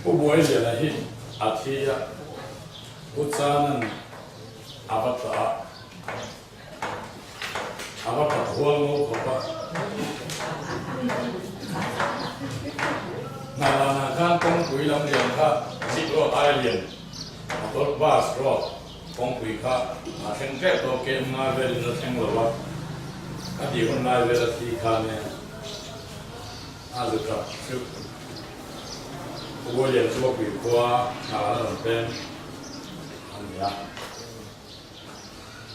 Pu Buailiana hi a thi a, Pu Chanan a va tah a, a va tap hual ngo khawp a. Hnahlanah khan kawngpui lam lian kha Zip Road aia lian motor bus road kawngpui kha a thleng tep tawh kem ngai velin a thleng lo a, a tih hun lai vel a thi khan e a zu tap chu Pu Buailian chu a pui khua hnahlan a rawn peng a ni a.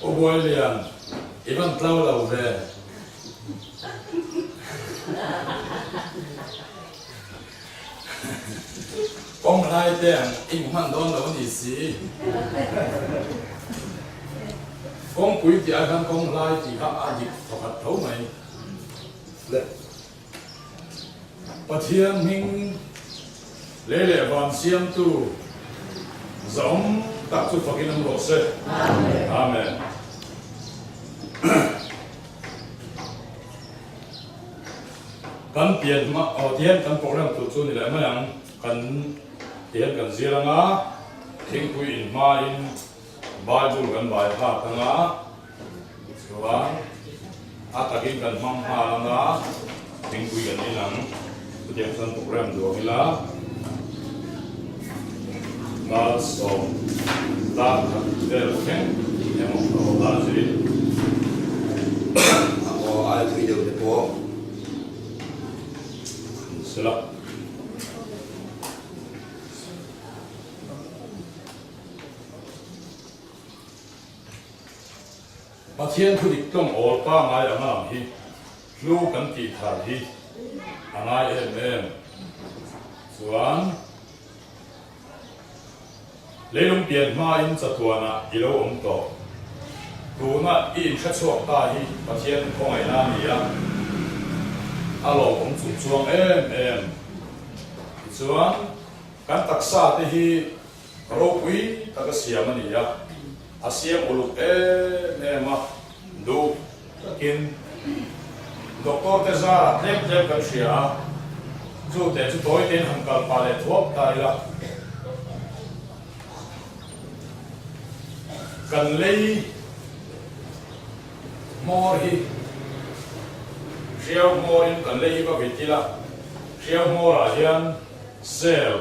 Aw Buailian, i van tlo lo ve. Kawng hlai te ang i hmu hman dawn lo a ni si. Kawngpui tih ai khan kawng hlai tih kha a dik thawkhat tho mai. Le. Pathian hming lei leh van siamtu zahawm tak chu fakin awm rawh se. Amen. Kan pian hma aw tihian kan program tur chu ni leh mai ang. Kan tihian kan zir anga thingpui in hmain Bible kan bai phak anga Chuan a takin kan hmang nghal anga thingpui kan in ang. Chutiang chuan program duang ila Malsawm dar khat vel thleng emaw a awm dan zui. A aw ai thui deuh te pawh. Sela. Pathian thu dik tlawng awl pangai anga lang hi hlu kan tih thar hi a ngai em em. Chuan leilung pian hmain chatuanah i lo awm tawh. Tuna i inhrechhuak ta hi Pathian khawngaihna a ni a, a lawmawm chungchuang em em. Tichuan kan taksa te hi Ropui taka siam a ni a, a siam uluk em em a, duh takin doctor te zarah tlem tlem kan hria a, chu te chu tawi tein han kal pah leh thuak ta ila, kan lei hmawr hi hriau hmawrin kan lei hi va vit ila, hriau hmawrah hian cell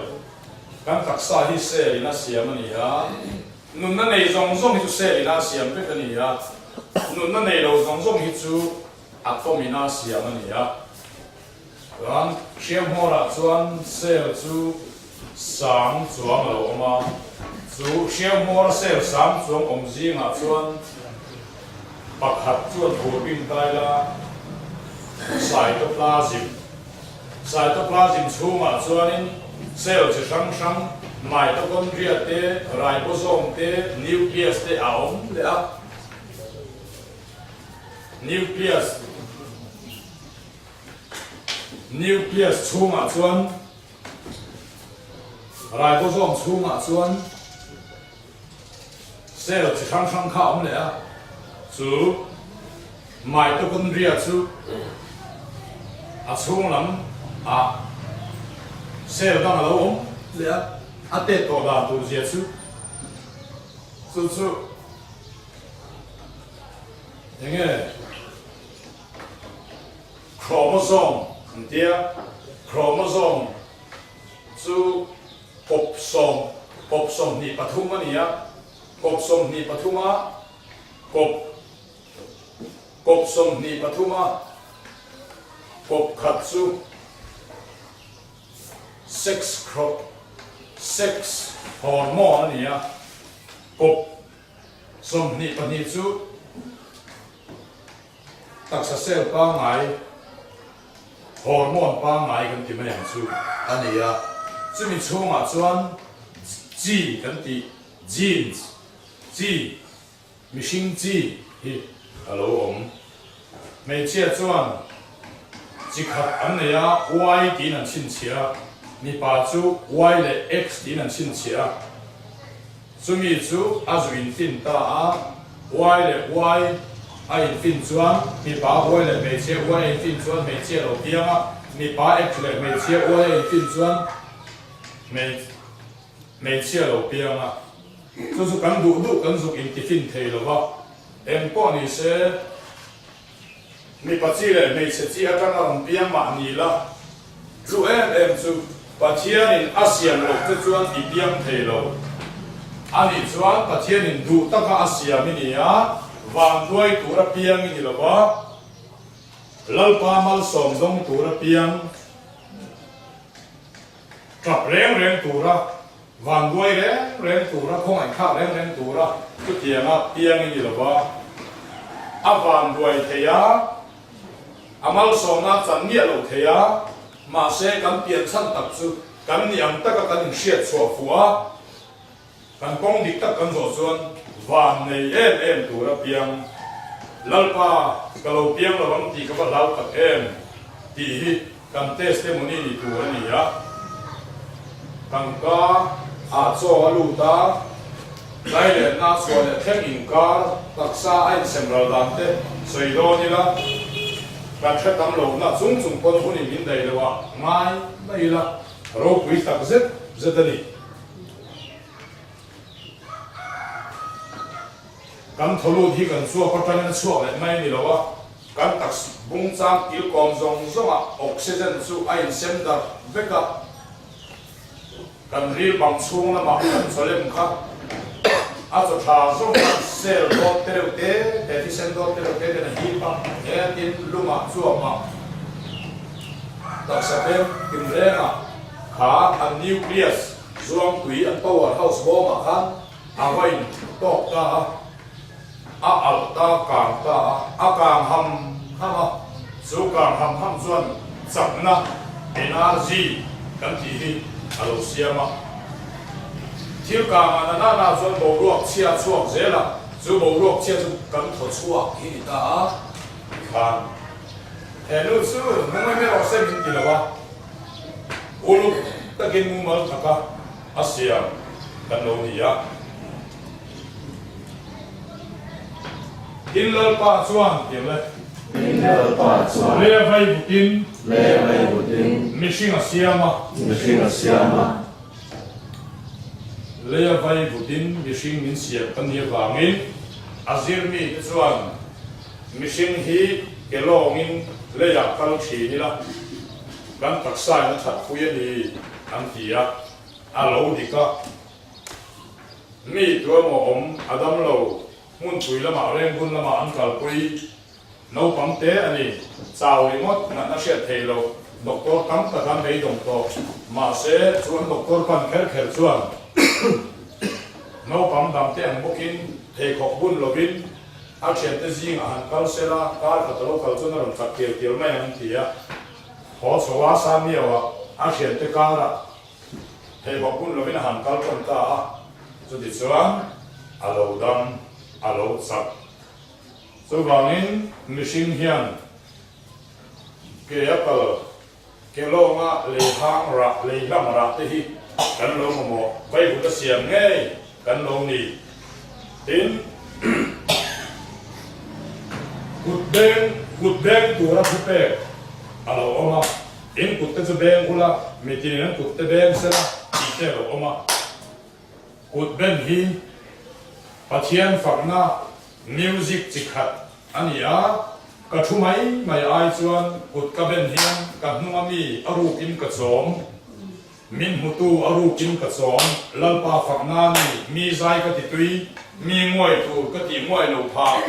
Kan taksa hi cell in a siam a ni a, nunna nei zawng zawng hi chu cell in a siam vek a ni a, nunna nei lo zawng zawng hi chu atom in a siam a ni a. Chuan hriamhmawrah chuan cell chu sang chuang a lo awm a, chu hriamhmawra cell sang chuang awm zingah chuan pakhat chuan thur bing tai la, cytoplasm. Cytoplasm chhungah chuanin cell chi hrang hrang, mitochondria te, ribosome te, nucleus te a awm leh a. Nucleus Nucleus chhungah chuan ribosome chhungah chuan cell chi hrang hrang kha a awm leh a, chu mitochondria chu a chhung lam ah cell dang a lo awm leh a, a tet tawh dan tur zia chu chu chu eng nge chromosome an tia, chromosome chu. Kawp sawm, kawp 23 a ni a, kawp 23 a, kawp, kawp 23 a, kawp khat chu sex crop, sex hormone a ni a, kawp 22 chu Taksa cell pangngai, hormone pangngai kan ti mai ang chu a ni a, chumi chhungah chuan chi kan tih genes, chi, mihring chi hi a lo awm. Hmeichhia chuan chi khat an nei a, Y tiin an chhinchhiah a, mipa chu Y leh X tiin an chhinchhiah a. Chumi chu a zu infin ta a, Y leh Y a infin chuan mipa Y leh hmeichhia Y a infin chuan hmeichhia lo piang a, mipa X leh hmeichhia Y a infin chuan. Hmeichhia lo piang a, chu chu kan duh duh kan zuk intifin thei lo va, eng pawh ni se, mipa chi leh hmeichhe chi atanga rawn piang mah ni la, chu em em chu Pathianin a siam loh che chuan i piang thei lo. A nih chuan Pathianin duh taka a siam i ni a, vanduai tura piang i ni lo va, Lalpa malsawm dawng tura piang. Tap reng reng tura, vanduai reng reng tura, khawngaihthlak reng reng tura chutianga piang i ni lo va, a vanduai thei a, a malsawmna chan miah lo thei a, mahse kan pian chhan tak chu kan ni ang taka kan inhriat chhuah fuh a, Kan kawng dik tak kan zawh chuan van nei em em tura piang Lalpa ka lo piang lo ang tih ka va hlau tak em tih hi kan testimony ni tur a ni a. Tangka ah chaw a lut a, tlai leh na chhuah leh thleng inkar taksa a insem ral dan te sawi dawn ila kan hre tam lo na chung chung pawn hun in min daih lo ah ngai mai ila ropui tak zet zet a ni. Kan thawlut hi kan chuak atangin a chhuak leh mai a ni lo a, kan taksa bung chang kilkawm zawng zawngah oxygen chu a insem darh vek a, kan ril bang chhung lamah kan chawlem kha a chaw tha zawng khan cell dawt te reuh te te, thisen dawt te reuh te ten a hip a, hetin lungah chuapah taksa peng tinrengah kha an nucleus Zuangtui an power house bawmah khan a va in tawk ta a, a alh ta, kang ta a, a kang ham ham a, chu kang ham ham chuan chakna, energy, kan tih hi a lo siam a. Thil kangah na na na chuan boruak chhia a chhuak zel a, chu boruak chhia chu kan thaw chhuak hi ni ta a, tikhan he nu chu nung em erawh se min ti lo a. Uluk takin mumal taka a siam kan lo ni a. Tin Lalpa chuan tir le. Tin Lalpa chuan. Le vai butin. Le vai butin. Mihring a siam a. Mihring a siam a. Le vai butin mihring min siam kan nih avangin a zirmi te chuan mihring hi ke lawngin leiah kal thin ila. Kan taksa in a that pui a ni an ti a, a lo dik a. Mi tuemaw awm a dam lo, hmunpui lamah Rengun lamah an kalpui naupang te a ni. Chau ringawt natna hriat thei lo, doctor tam tak an beidawng tawh. Mahse, chu an doctor pan kher kher chuan naupang dang te ang bawkin pheikhawk bun lovin a thiante zingah han kal sela, kar khat a lo kal chuan a rawn chak tial tial mai ang an ti a. Haw chho a Samiau-a a thiante karah pheikhawk bun lovin a han kal tawn ta a, chutichuan a lo dam, a lo chak. Chuvangin mihring hian ke a kal, ke lawnga lei hang rah, lei hlang rah te hi kan lo mamawh, vaivut a siam ngei kan lo ni. Tin, kut beng, kut beng tura thu pek a lo awm a, in kut te chu beng ula, mitinin an kut te beng sela tih te a lo awm a. Kut ben hi Pathian fakna music chi khat a ni a, ka thu mai mai ai chuan kut ka ben hian ka hnunga mi a rukin ka chawm. Min hmutu a rukin ka chawm, Lalpa fakna ni, mi zai ka ti tui, mi nguai tur ka ti nguai lo phah.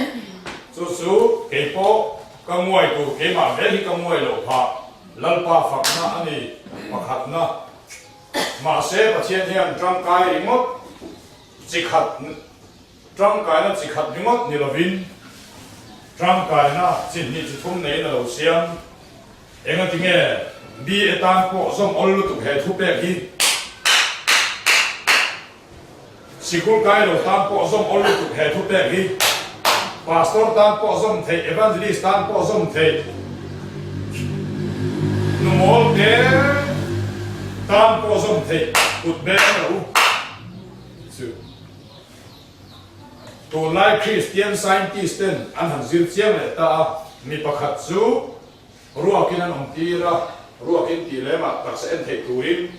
Chu chu kei pawh ka nguai tur keimah vel hi ka nguai lo phah, Lalpa fakna a ni pakhatna. Mahse Pathian hian tangkai ringawt chi khat tangkaina chi khat ringawt ni lovin tangkaina chi hnih chi thum neiin a lo siam. Engati nge BA tan pawh zawm awl lutuk he thupek hi? Sikul kai lo tan pawh zawm awl lutuk he thupek hi? Pastor tan pawh zawm theih, Evangelist tan pawh zawm theih, numawl te tan pawh zawm theih kut beng lo chu. Tunlai Christian scientist ten an han zir chiang leh ta a, mi pakhat chu Ruakin an awm tir a, ruakin tih lemah taksa en theih turin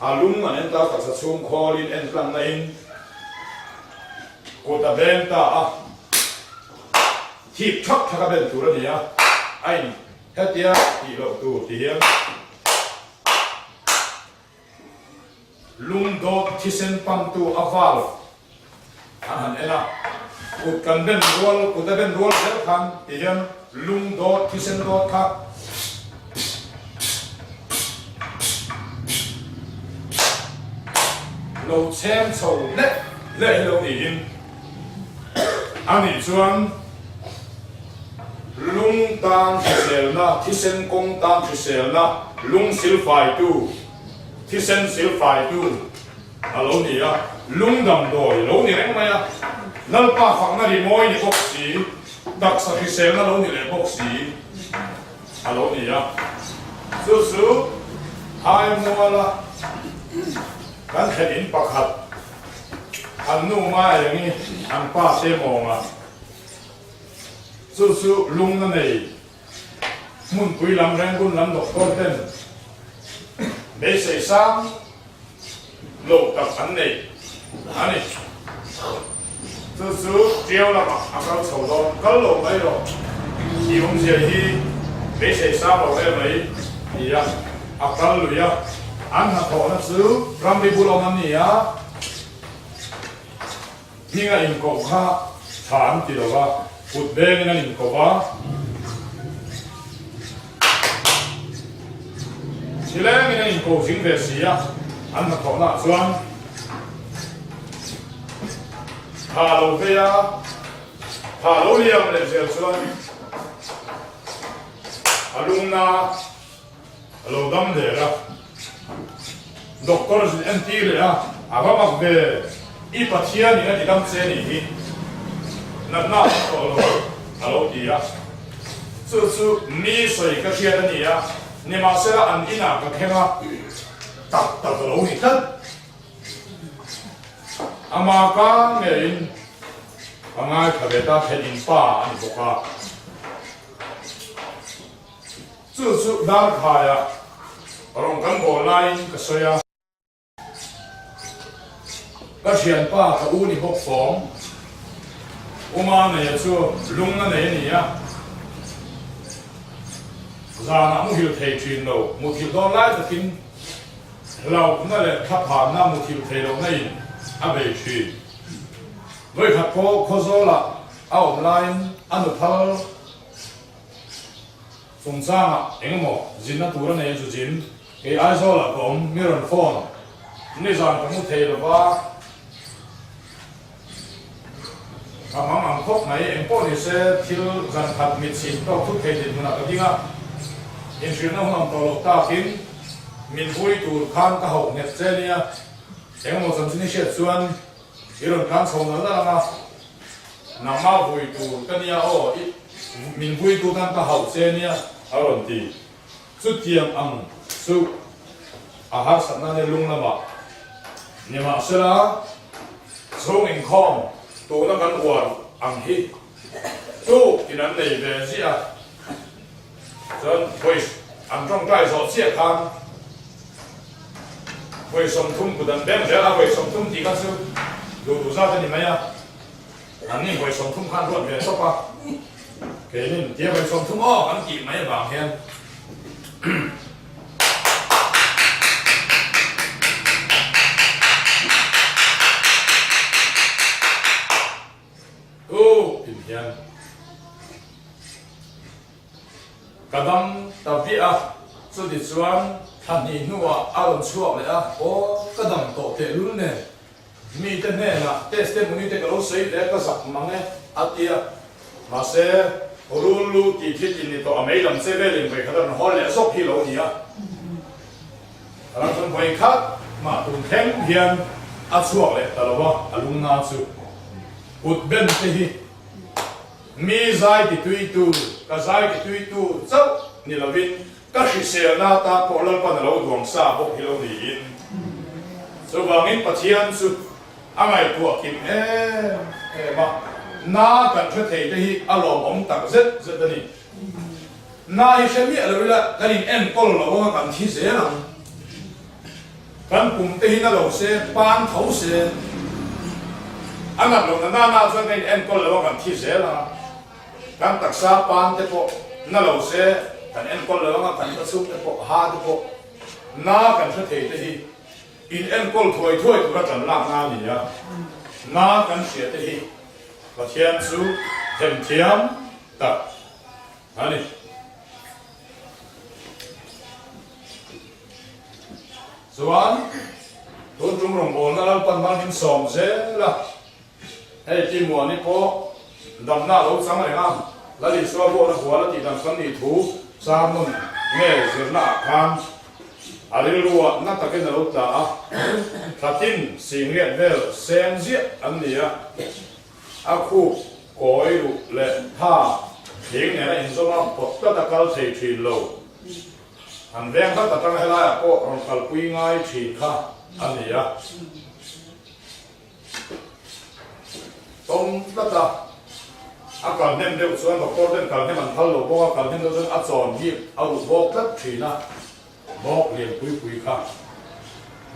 A lung an en ta taksa chhung khawlin en tlangna in kut a beng ta a, thip thak thak a ben tur a ni a, a in hetia tih loh tur ti hian lung dawt thisen pamtu a valve an han en a, kut kan ben rual, kut a ben rual zel khan ti hian lung dawt, thisen dawt kha lo chhem chho hlek hlek hi lo niin a nih chuan lung tan hriselna, thisen kawng tan hriselna, lung silfaitu, thisen silfaitu, A lo ni a, lung damdawi lo ni reng mai a, Lalpa fakna ri mawi ni bawk si, taksa hriselna lo ni leh bawk si a lo ni a. Chu chu Haimuala kan thlen in pakhat an nu Maiengi an pa te mawngah chu chu lungna nei hmunpui lam Rangoon lam doctor ten beisei sang lo tak an nei a ni. Chu chu Tiau lamah a kal chho dawn, kal lo mai rawh tih awmzia hi beisei sang lo em mai ti a, a kal lui a. An hnathawhna chu ramri bul awm an ni a, hminga inkoh kha tha an ti lo va, kut vengin an inkoh a. Thilengin a inko zing ve si a, an hnathawhnaah chuan tha lo vei a, tha lo liam leh zel chuan a lungna a lo dam der a. Doctor zin entir leh a, a va mak ve, i Pathianin a ti dam che nih hi, natna a awm tawh lo a lo ti a. Chu chu mi sawi ka hriat a ni a, nimahsela an inah ka thleng a, tak tak a lo ni tlat. Ama ka ngeiin ka ngaithla ve ta, thlen in pa a ni bawk a. Chu chu Darkhaia rawn kan bawl laiin ka sawi a. Ka thianpa ka u ni bawk fawm. Uma neia chu lung a nei a ni a. Zanah muhil thei thin lo, muthilh dawn lai takin hlauhna leh thlaphanna muthilh thei lohna in a bei thin. Vawikhat pawh Khawzawlah a awm laiin a nuphal Chungchangah engemaw zinna tur a nei a chu zin, kei Aizawlah ka awm, mi rawn phone, nizan ka hmu thei lova, ka hmang ang khawp mai, engpawh ni se thil zan khat mit chhin tawk thut thei dinhmunah ka ding a, inhrilhna hun awm tawh loh takin min vui tur khan ka hauh nghet che nia, engemaw chanchin i hriat chuan i rawn tlan chho nal nal ang a. Nangmah vui tur ka nia aw, i min vui tu tan ka hauh che nia a rawn ti. Chutiang ang chu a harsatna nia lung lamah nimahsela chhung inkhawm tuna kan uar ang hi tuk in an nei ve ziah a. Chuan vawi an tawngtai zawh chiah khan vawi 30 kut an beng zel a, vawi 30 tih kha chu duh duh zat a ni mai a, an ni vawi 30 khan ruat ve tawp a, keinin tia vawi 30 aw kan tih mai avang hian Tuk tin hian ka dam ta viah a, chuti chuan thla hnih hnuah a rawn chhuak leh a, aw ka dam tawh tehlul nen mite hnenah testimony te ka lo sawi ve a ka zak mang e a ti a, mahse rul lu tih thil in ni tawh a mei lam che velin vawikhat a rawn hawl leh zawk hi lo ni a. Ram chuan vawi khat mah tun thleng hian a chhuak leh ta lo a, a lungna chu kut ben te hi mi zai ti tuitu, ka zai ti tuitu chauh ni lovin ka hriselna atan pawh Lalpan a lo duang sa bawk hi lo niin. Chuvangin Pathian chu a ngaihtuah kim em em a, na kan hre thei te hi a lawmawm tak zet zet a ni. Na hi hre miah lo ila kan in enkawl lo anga kan thi zel ang. Kan pum te hi na lo se, pan tho se, a nat loh na nana chuan kan in enkawl lo a kan thi zel ang a, kan taksa pan te pawh na lo se kan enkawl lo ang a, kan ka chhung te pawh, ha te pawh na kan hre thei te hi in enkawl thuai thuai tura tan lak na a ni a, na kan hria te hi Pathian chu themthiam tak a ni. Chuan tun tum rawngbawlna Lalpan malhin sawm zel a, hei ti Muani pawh damna a lo chang reng a, Lal Isua buakna hual a tihdam kan nih thu sermon nge zirna ah khan a rilru ah na takin a lo tla a, thlatin singriat vel seng ziah an ni a, a khup kawi ruh leh tha thing nena inzawm a pawt tlat a kal thei thin lo. An veng hlat atanga helaiah pawh rawn kalpui ngai thin kha a ni a. Tawng tlat a, a kal hnem deuh chuan doctor ten kal hnem an phal lo bawk a, kal hnem deuh chuan a chawn hi a ruh bawk tlat thin a, bawk lian pui pui kha.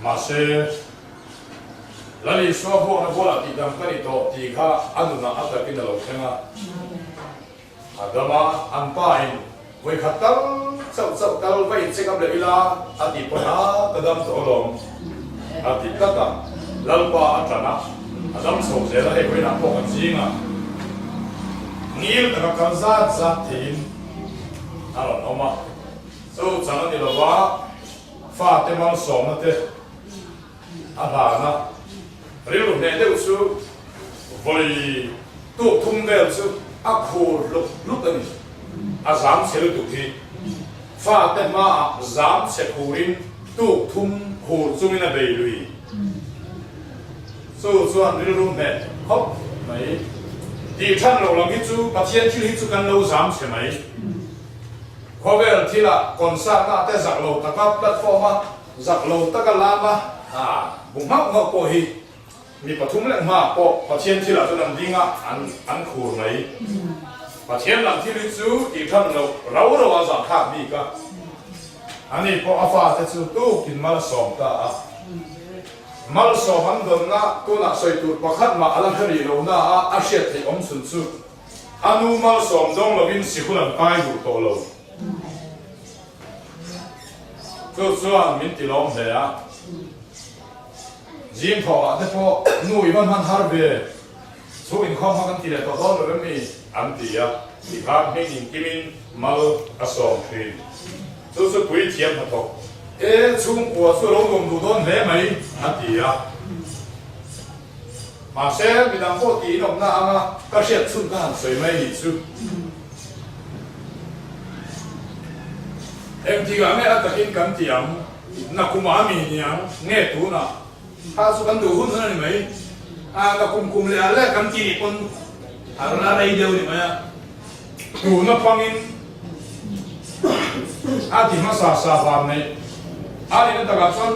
Mahse, Lal Isua buakna bualah tihdam ka ni tawh tih kha a nunah a takin a lo thleng a. A dam a, an pa in vawikhat tal chauh chauh tal va in check up leh ila a tih pawn a ka dam tawh alawm a ti tlat a, Lalpa a tan a, a dam chho zel a, hei vawiinah pawh kan zing a, ngil taka kal zat zat theiin a rawn awm a, chu chang a ni lova fate malsawmna te A hlana rilru hneh deuh chu vawi tuk thum vel chu a khur hlup hlup a ni. A zam chhe lutuk hi fate hmaah zam chhe khurin tuk thum khur chungin a bei lui. Chu chuan rilru hneh khawp mai. Tih than loh lam hi chu Pathian thil hi chu kan lo zam chhe mai. Khawvel thilah concert ah te zak lo taka platform a Zak lo taka lama bu nghauh nghauh pawh hi mi pathum leh hma pawh Pathian thilah chuan an ding a, an khur mai. Pathian lam thil hi chu tih than loh rau rau a zahthlak bik a. Ani pawh a fate chu tukin mal a sawm ta a. Malsawm an dawnna tunah sawi tur pakhat mah a la hre rih lo na a, a hriat theih awm chhun chu a nu malsawm dawng lovin sikul an kai duh tawh lo. Chu chuan min ti lawm hle a, zing thawhah te pawh nu i va hman har ve, chhung inkhawm kha kan ti leh tawh dawn lo em ni? An ti a, tikhan hming inkimin mal a sawm thin. Chu chu puithiam hnathawk e, chhungkua chu a lo nuam duh dawn hle mai, a ti a. Mahse, midang pawh tiin awmna anga ka hriat chhun ka han sawi mai nih chu. Engtikah nge a takin kan ti ang? Nakumah a mi niang nge tunah? Kha chu kan duh hun hun a ni mai. A, nakum kum leh ah leh kan ti nih pawn a la rei deuh a ni mai a. Tuna pangin a ti hmasa sa van neih a nihna takah chuan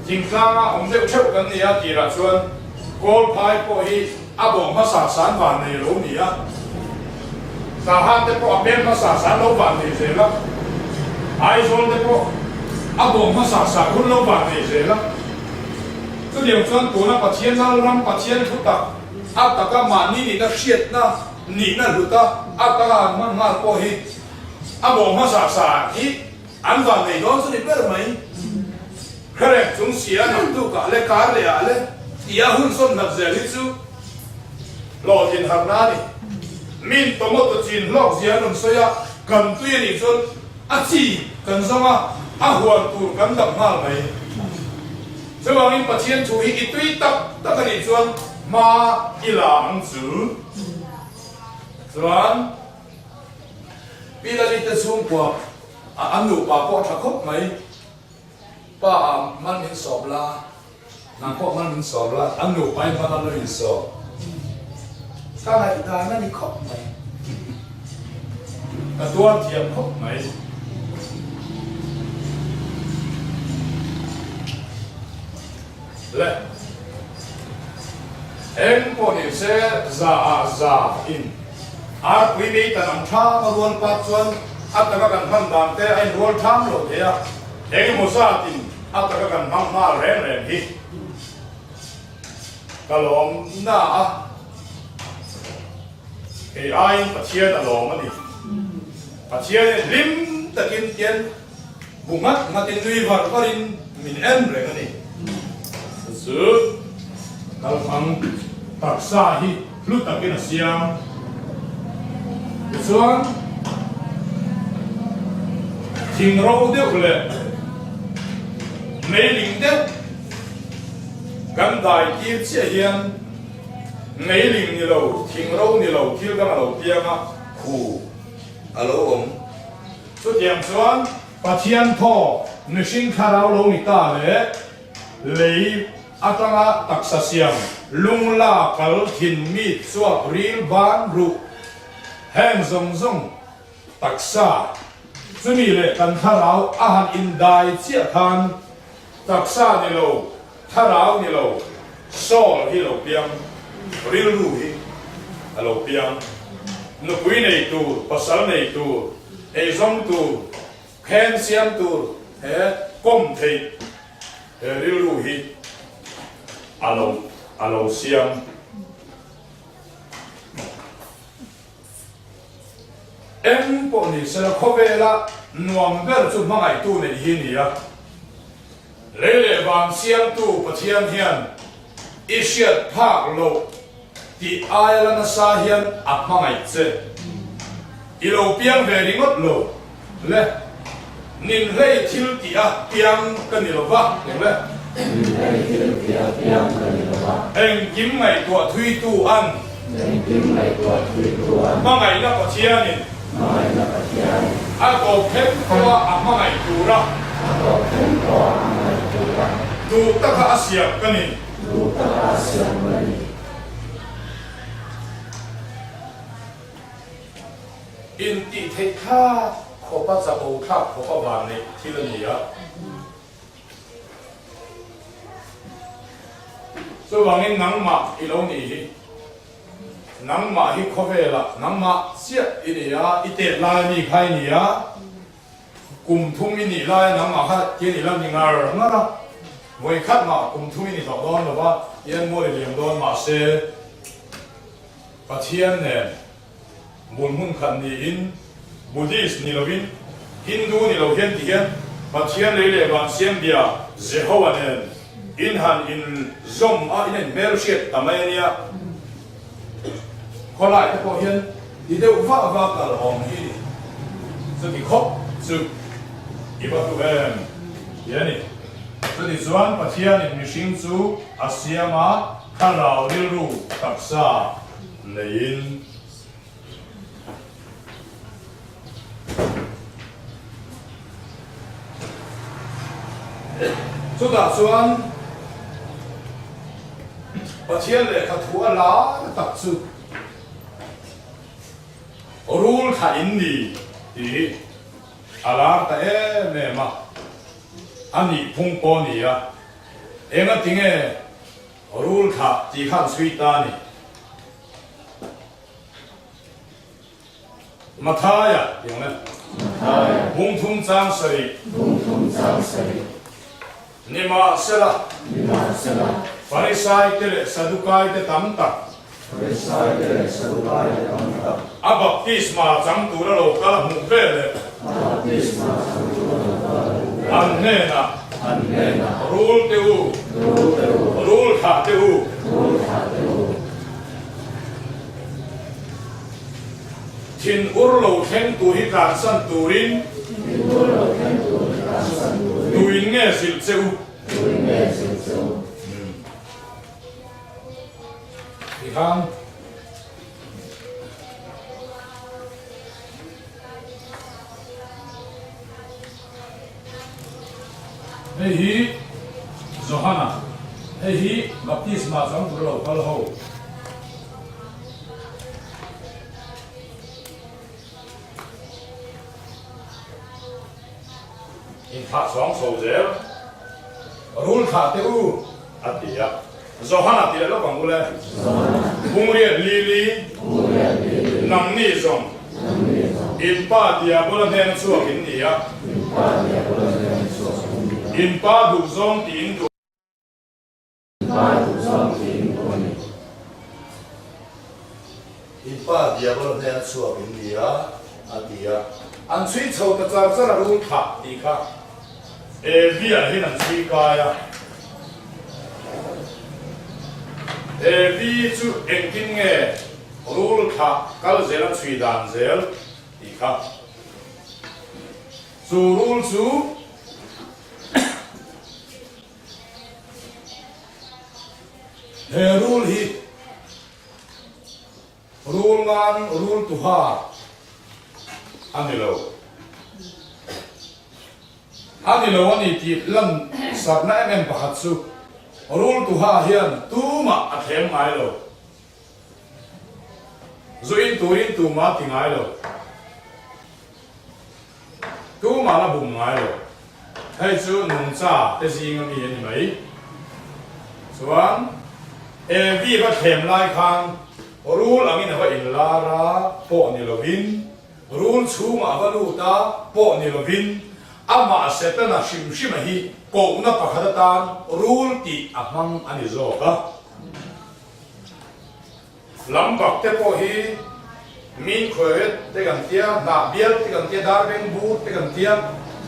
thingtlanga awm deuh theuh kan ni a tirah chuan Kawlphai pawh hi a bawh hmasa san van nei lo ni a, Tahan te pawh a peng hmasa san lo van nei zel a, Aizawl te pawh a bawh hmasa san hun lo van nei zel a. Chutiang chuan tuna Pathian Lalram Pathian thu tak a taka mahni nihna hriatna nihna hluta a taka han hman nghal pawh hi a bawh hmasa san hi an van nei dawn chu ni ber mai. Kharek chung si a naktukah leh kar leh ah leh tia hun sawn hlat zel hi chu hlawhtlin harna a ni. Min tomato chin hlawk zia an rawn sawi a, kan tui a nih chuan a chi kan zawng a, a huan tur kan dap nghal mai. Chuvangin Pathian thu hi i tui tak tak a nih chuan hma i la ang chu. Chuan Pi Lalite chhungkua an nupa pawh a tha khawp mai. Pa ah hman min sawp la, nang pawh hman min sawp la, an nupa in hman an lo insawp. Ka ngaihdan a ni khawp mai. Ka tuar thiam khawp mai. Le eng pawh ni se za ah za in arpui mei tan ang tham a rual pak chuan a taka kan hman dan te a inrual tham lo thei a, eng emaw zat in. A taka kan hmang nghal reng reng hi ka lawm na a, kei aiin Pathian a lawm a ni. Pathianin hlim takin tian bu nghat nghatin nui var varin min en reng a ni. Chu kalhmang taksa hi hlu takin a siam. Tichuan, thing ro deuh leh meiling deuh kan dai tir chiah hian meiling ni lo, thing ro ni lo thil dang a lo piang a, Khu a lo awm. Chutiang chuan Pathian thaw mihring thlarau lo ni ta leh lei atanga taksa siam lung la kal thin mi chuak ril ban ruh heng zawng zawng taksa chumi leh kan thlarau a han indai chiah khan taksa ni lo thlarau ni lo soul hi lo piang rilru hi a lo piang nupui nei tur pasal nei tur eizawng tur khen siam tur he kawm theih He rilru hi a lo a lo siam. Eng pawh ni sela khawvela nuam ber chu hmangaihtu neih hi ni a. Lei leh van siamtu Pathian hian i hriat phak loh tih aia la nasa hian a hmangaih che. I lo piang ve ringawt lo le. Ninhlei thil tih a piang ka ni lo va, eng le? Ninhlei thil tih a piang ka ni lo va. Engkim ngaihtuah thuitu an. Engkim ngaihtuah thuitu an. Hmangaihna Pathianin. Hmangaihna Pathianin. A tawp thleng pawha a hmangaih tura. A tawp thleng pawha a hmangaih tura. Duh taka a siam ka ni. Duh taka a siam ka ni. Intih theih thlak khawpa chapo thlak khawpa van neih thil a ni a. Chuvangin nangmah i lo nih hi, nangmah hi khawvelah nangmah chiah i ni a, i tet lai ami kha i ni a, Kum thum i nih laia nangmah kha tian i la ni ngar ngar a, vawi khat mah kum thum i ni hlauh dawn lo va, tian mual i liam dawn mahse Pathian nen bul hmun khat niin Buddhist ni lovin Hindu ni lo hian ti hian Pathian lei leh van siam bia Jehovah nen in han in zawm a in en hmelhriat ta mai a nia. Khawlai te pawh hian ti deuh vah vah kal awm hi ni. Chuti khawp chu i va hlu em ti a ni. Chuti chuan Pathianin mihring chu a siam a, thlarau rilru taksa neiin. Chutah chuan Pathian lehkha thu a lar tak chu Rul thla in ni tih a lar ta em em a, a nih phung pawh a ni a, engatinge rul thla tih khan chhui ta a ni. Mathaia tih ang e. Mathaia. Bungthum chang sarih. Bungthum chang sarih. Nimahsela. Nimahsela. Farisai te leh Sadukai te tam tak. Farisai te leh Sadukai te tam tak. A baptisma chang tura lo kal a hmuh vel leh. A baptisma chang tura lo kal a hmuh vel. An hnenah. An hnenah. Rul te u. Rul te u. Rul thlah te u. Rul thlah te u. Thin ur lo thleng tur hi tlansan turin. Thin ur lo thleng tur hi tlansan turin. Tuin nge zilh che u? Tuin nge zilh che u? Tikhan. Hei hi Johana, hei hi baptisma chang tur lo kal ho. Inthlah chhuang chho zel, Rul thlah teh u, a ti a. Johana tih leh lawk ang u le. Bungriat Lili, Nangni zawng, in pa Diabola hnena chhuak in ni a. In pa duhzawng tih in duh. In pa duhzawng tih in duh a ni. In pa Diabolo hnena chhuak in ni a, a ti a. An chhui chho ta char char a rul thlah tih kha Evi-ah hian an chhui kai a. Evi chu engtin nge rul thlah kal zel an chhui dan zel tih kha. Chu rul chu he rul hi rul ngan rul tuha a ni lo. A ni lo a ni tih lan sarhna em em pakhat chu rul tuha hian tumah a thlem ngai lo. Zu in turin tumah a ti ngai lo. Tumah la bum ngai lo. Hei chu nungcha te zinga mi a ni mai. Chuan Evi va thlem lai khan rul angin a va inlar a pawh ni lovin, rul chhungah a va lut a pawh ni lovin, amah Setana hrim hrima hi kohna pakhat atan rul tih a hmang a ni zawk a. Lam bak te pawh hi min khawiret te kan tia, hnah bial te kan tia, dar beng bur te kan tia,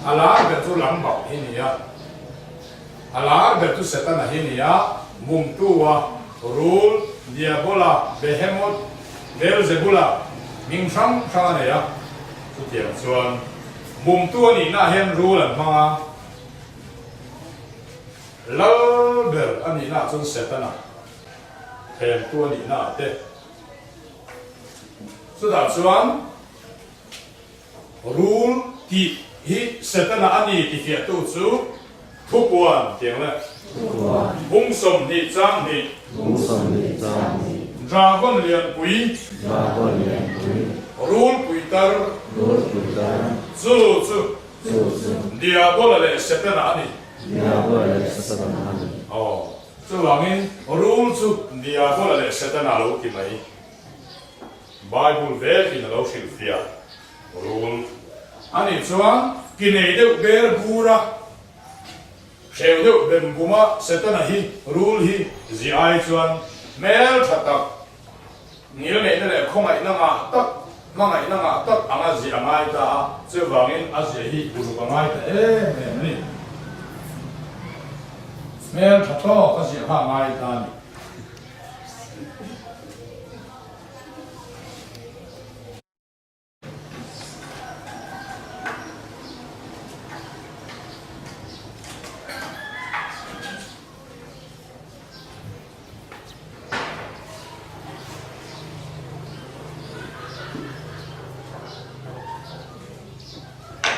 a lar ber chu lam bak hi ni a. A lar ber chu Setana hi ni a, Bumtua, Rul, Diabola, Behemoth, Beelzebula hming hrang hrang a nei a. Chutiang chuan Bumtu a nihna hian Rul an hmang a, Lal ber a nihna chuan Setana. Thlemtu a nihna ah te. Chutah chuan rul tih hi Setana a ni ti fiahtu chu Thupuan tiang le. Bung 20 chang hnih. Dragon lianpui. Rul puitar. Chu chu Diabola leh Setana a ni. Aw. Chuvangin, rul chu Diabola leh Setana lo ti mai. Bible vekin a lo hrilhfiah rul a nih chuan ki nei deuh ber bura hreu deuh bem buma Setana hi rul hi zi ai chuan hmel tha tak, ngilneihna leh khawngaihna ngah tak, hmangaihna ngah tak anga zi a ngai ta a, chuvangin a zia hi uluk a ngai ta em em a ni. Hmel tha tawk a ziah kha a ngai ta a ni.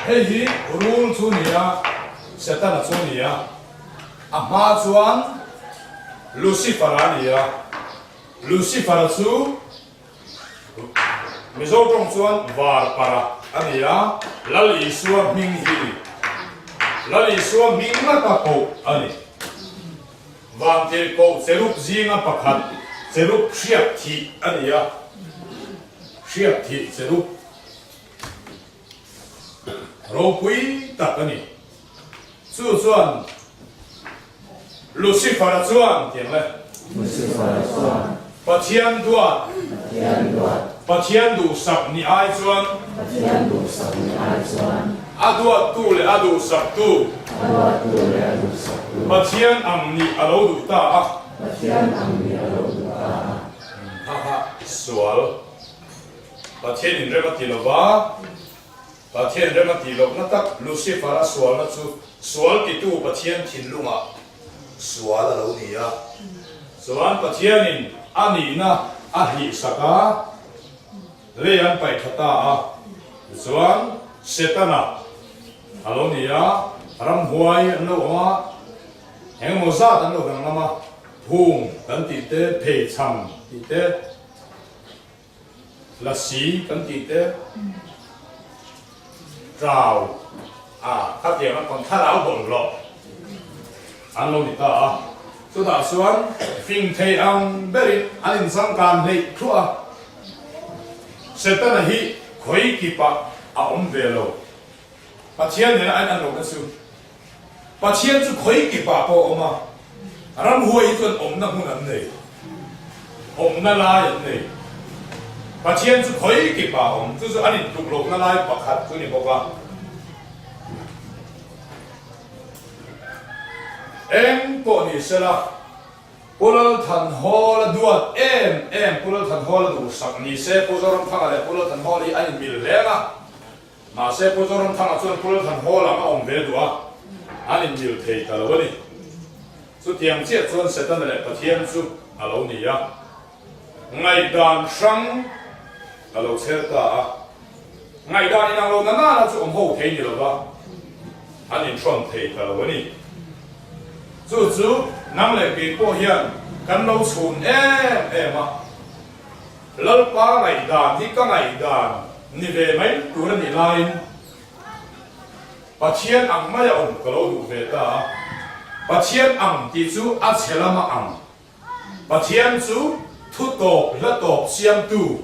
Hei hi rul chu ni a, Setana chu ni a, a hma chuan Lucifer-a a ni a, Lucifer-a chu Mizo tawng chuan var para a ni a, Lal Isua hming hi Lal Isua hming ngata koh a ni. Vantirhkoh cherub zinga pakhat cherub hriak thih a ni a, hriak thih cherub ropui tak a ni. Chu chuan Lucifer-a chuan tiang le. Lucifer-a chuan. Pathian duat. Pathian duat. Pathian duhsak ni ai chuan. Pathian duhsak ni ai chuan. A duattu leh a duhsaktu. A duattu leh a duhsaktu. Pathian ang nih a lo duh ta a. Pathian ang nih a lo duh ta a. Ha ha, sual. Pathian inrem a ti lo va. Pathian rem a tih lohna tak Lucifer-a sualna chu sual titu Pathian thinlungah sual a lo ni a. Chuan Pathianin a nihna a hlihsak a, lei an paih tha ta a. Tichuan Setana a lo ni a, ramhuai an lo awm a, engemaw zat an lo danglam a, phung kan tih te, pheichham tih te, Lasi kan tih te trau a khatiang a kawn thlarau bawlhhlawh an lo ni ta a, chutah chuan fing thei ang berin an inchangkan hleih thluah a, Setana hi khawi kipah a awm ve lo, Pathian nena a in an lohna chu. Pathian chu khawi kipah pawh a awm a, ramhuai hi chuan awmna hmun an nei, awmna lai an nei. Pathian chu khawi kipah a awm, chu chu an intluk lohna lai pakhat chu ni bawk a. Eng pawh ni sela, Pu Lalthanhawla duat em em Pu Lalthanhawla duhsak ni se, Pu Zoramthanga leh Pu Lalthanhawla hi an inmil hleng a. Mahse Pu Zoramthanga chuan Pu Lalthanhawla a awm ve duh a, an inmil thei ta lo a ni. Chutiang chiah chuan Setana leh Pathian chu a lo ni a, ngaihdan hrang a lo chher ta a. Ngaihdan inang lo na nana chu awm ho thei ni lova, an inhrawn thei ta lo a ni. Chu chu nang leh kei pawh hian kan lo chhun em em a. Lalpa ngaihdan hi ka ngaihdan ni ve mai tur a nih laiin Pathian ang maia awm ka lo duh ve ta a. Pathian ang tih chu a chhe lama ang. Pathian chu thu tawp hla tawp siamtu,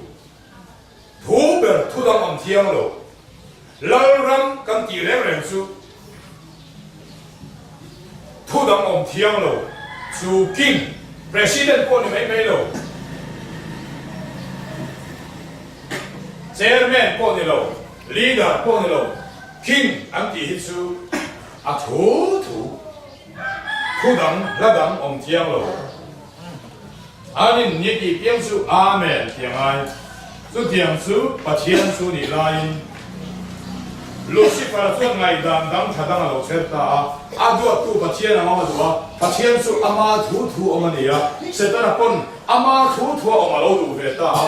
thu ber thu dang awm thiang lo. Lalram kan tih reng reng chu thu dang awm thiang lo, chu King, President pawh ni mai mai lo, Chairman pawh ni lo, Leader pawh ni lo, King an tih hi chu a thu thu, thu dang hla dang awm thiang lo. An in ni tih piang chu Amen ti a ngai. Chutiang chu Pathian chu nih laiin Lucifer-a chuan ngaihdan dang tha dang a lo chher ta a. A duattu Pathian ang awm a duh a, Pathian chu ama thu thu awm a ni a, Setana pawn ama thu thu a awm a lo duh ve ta a.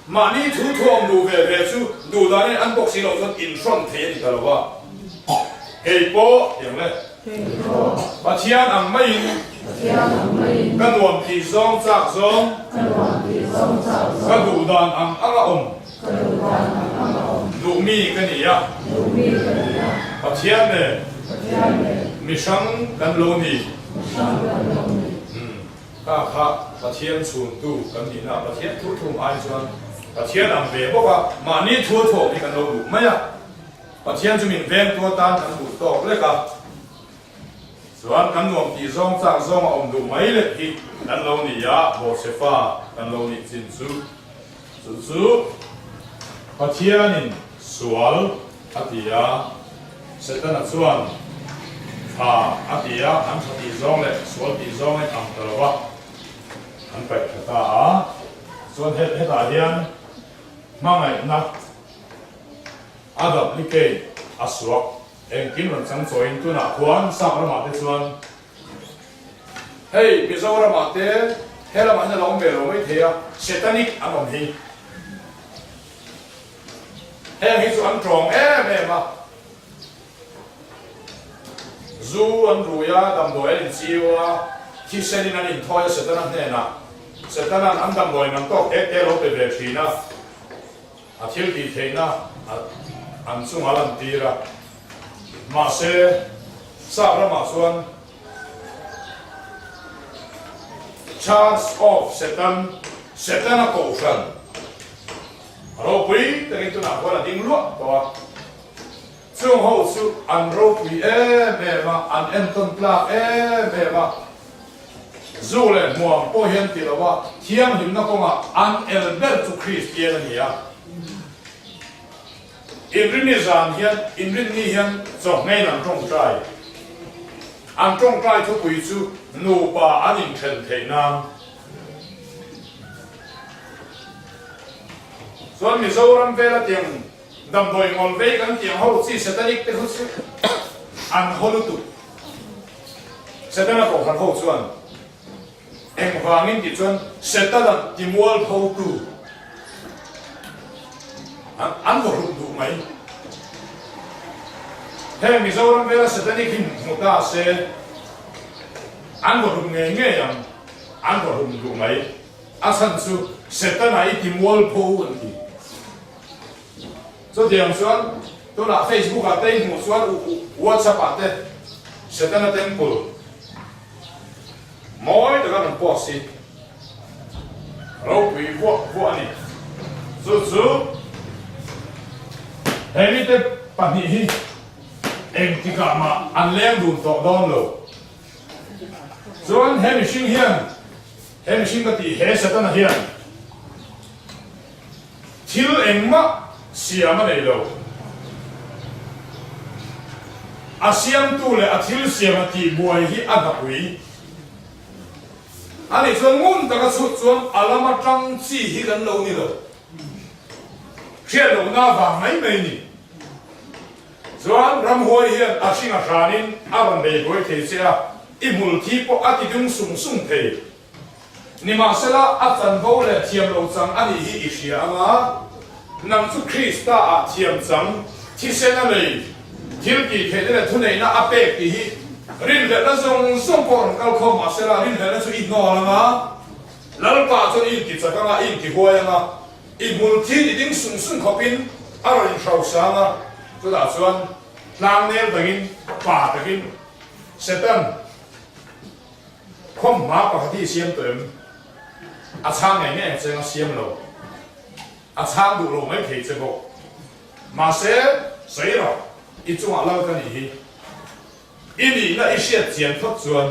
Mahni thu thu awm duh ve ve chu duh danin an bawk si loh chuan inhrawn thei a ni ta lo a. Kei pawh tiang le. Pathian ang maiin ka nuam tih zawng chak zawng, ka duh dan ang anga awm duh mi ka ni a. Pathian nen mihrang kan lo ni. Kha kha Pathian chhuntu kan nihna ah Pathian thu thum ai chuan Pathian ang ve bawk a, mahni thu thawm hi kan lo duh mai a, Pathian chu min vengtu atan kan duh tawk lek a, chuan kan nuam tih zawng chak zawng a awm duh mai leh hi kan lo ni a, Bawhchhefa kan lo nih chin chu chu chu Pathianin sual a ti a, Setana chuan tha a ti a, an tha tih zawng leh sual tih zawng in ang ta lo va, an paih tha ta a. Chuan hetah hian hmangaihna a duplicate a suak engkim rawn chang chawiin tunah khuan sap ramah te chuan hei Mizoramah te he lamah hian a lo awm ve lo maithei a, Setanic an awm hi. Heng hi chu an tawng em em a, zu an rui a, damdawi an inchiu a, thisenin an inthawi a Setana hnenah. Setana'n an damdawi man tawk te te lo pe ve thin a, a thil tih theihna an chungah lantir a. Mahse, sap ramah chuan Church of Satan, Setana Kohhran, A ropui takin tunah khuan a ding luah tawh a, chung ho chu an ropui em em a, an entawn tlak em em a, zu leh hmuam pawh hian ti lo a, thianghlimna kawngah an el ber chu Kristian a ni a. Inrinni zan hian, inrinni hian chawhmeiin an tawngtai. An tawngtai thupui chu nupa an inthen theih nan. Chuan Mizoram vela tiang damdawi ngawl vei kan tiang ho chi satanic te khu chu an haw lutuk. Setana kohhran ho chuan engvangin tih chuan Setana timual photu an vaw hlum duh mai. Heng Mizoram vela satanic hi hmu ta se an vaw hlum ngei ngei ang. An va hlum duh mai. A chhan chu Setana i ti mualpho an ti. Chutiang chuan tunah Facebook ah te i hmuh chuan WhatsApp ah te Setana temple mawi taka rawn post hi ropui vuah vuah a ni. Chu chu he mite pahnih hi. Engtikah mah an leng dun tawh dawn lo. Chuan he mihring hian, he mihring ka tih he Setana hian thil engmah siam a nei lo. A siamtu leh a thil siam a tihbuai hi a hnapui. Ani chuan ngun taka chhut chuan a lama tang chi hi kan lo ni lo. Hriat lohna vang mai mai ni. Chuan ramhuai hian a hring a hranin a rawn bei buai thei che a, i hmul thi pawh a ti dung sung sung thei. Nimahsela a chanvo leh thiam lo chang a nih hi i hria ang a, nang chu Krista ah thiam chang, thisen a lei, thil tih theihna leh thuneihna a pek tih hi rinhlelhna zawng zawng pawh rawn kal khawm mahsela rinhlelhna chu i hnawl ang a, Lalpa chuan i inti chak ang a, i inti huai ang a, i hmul thi ti ding sung sung khawpin a rawn inhrau sang a, chutah chuan tlangnel dangin pa takin Satan khawmhma pakhat hi i siam tawh em? A chhang ngei ngei ang che ang a siam lo, a chhang duh lo mai thei che bawk. Mahse, sawi rawh, i chungah lal ka nih hi. I nihna i hriat chian phawt chuan.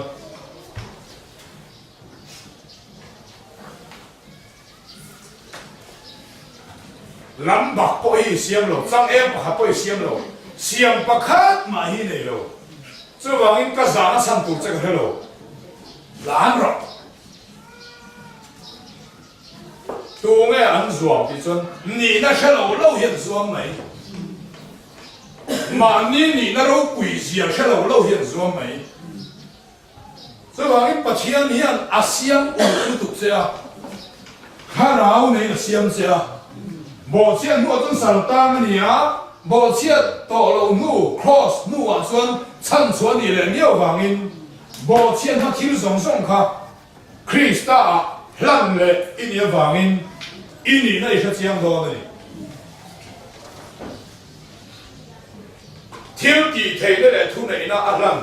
Lam bak pawh hi i siam lo, changel pakhat pawh i siam lo, siam pakhat mah hi i nei lo. Chuvangin ka zahna chhan tur che ka hre lo. Lan rawh. Tunge an zuam tih chuan nihna hre lo lo hi an zuam mai. Mahni nihna ropui zia hre lo lo hi an zuam mai. Chuvangin Pathian hian a siam ulh lutuk che a, thlarau neiin a siam che a. Bawhchhiat hnuah chuan saltang a ni a, bawhchhiat tawh loh hnu, cross, hnuah chuan chhanchhuah a nih leh miau vangin bawhchhiat hma thil zawng zawng kha Krista-ah hlan leh i nih avangin i nihna i hrechiang dawn a ni. Thil tih theihna leh thuneihna a hlan.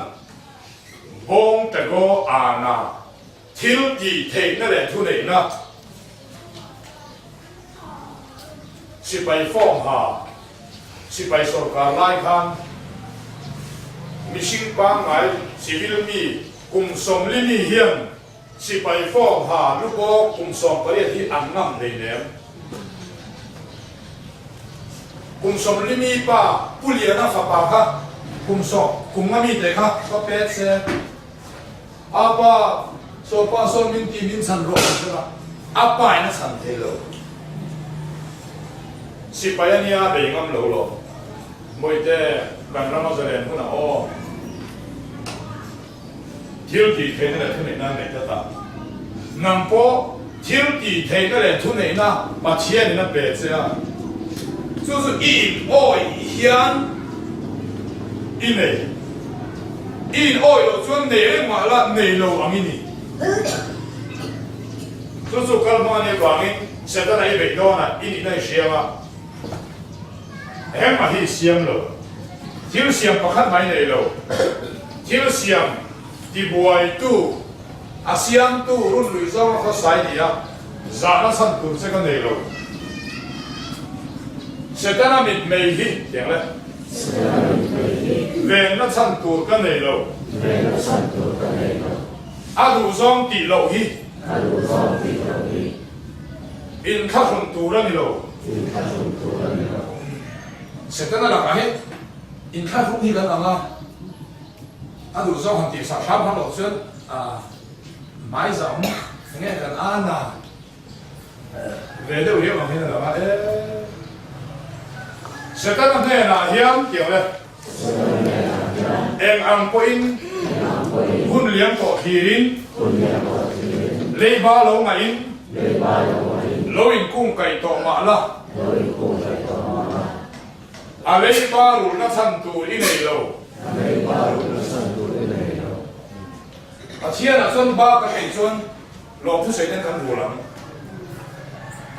Bawng Tego Ana thil tih theihna leh thuneihna sipai form ha sipai sawrkar lai khan mihring pangngai civil mi kum 40 mi hian sipai form ha lubawk kum 18 hi an ngam hleinem. Kum 40 mi pa Pu Liana fapa kha kum sawm kum nga mi te kha ka pet se. A pa saw pa sawn min ti min chhan rawh an hre a, a pa in a chhan thei lo. Sipai a nia bei ngam lo lo. Mawite kan rama zalen hunah aw. Thil tih theihna leh thuneihna an nei tlat a. Nang pawh thil tih theihna leh thuneihna Pathianin a pe che a, chu chu i in awih hian i nei. I in awih loh chuan nei reng mah la nei lo ang i ni. Chu chu kal hmang a nih avangin Setana i beih dawnah i nihna i hria ang a, engmah hi i siam lo. Thil siam pakhat mai nei lo. Thil siam tibuaitu, a siamtu run luih zawnga khawsai ni a, zahna chhan tur che ka nei lo. Setana mitmei hi tiang le. Setana mitmei hi. Venna chhan tur ka nei lo. Venna chhan tur ka nei lo. A duhzawng tih loh hi. A duhzawng tih loh hi. Inthlahrun tur a ni lo. Inthlahrun tur a ni lo. Setana lakah hian inthlahrung hi kan ang a, a duh zawk han tih sak hram hram loh chuan hmai zah awm enge kan an a ve deuh riau ang hian a lang a, e Setana hnenah hian tiang le eng ang pawhin hun liam tawh thlirin leiba lo ngaihin lo inkungkaih tawh mah la. A leiba rulhna chhan tur i nei lo. Pathianah chuan ba ka theih chuan lawmthusawi ten kan rul ang.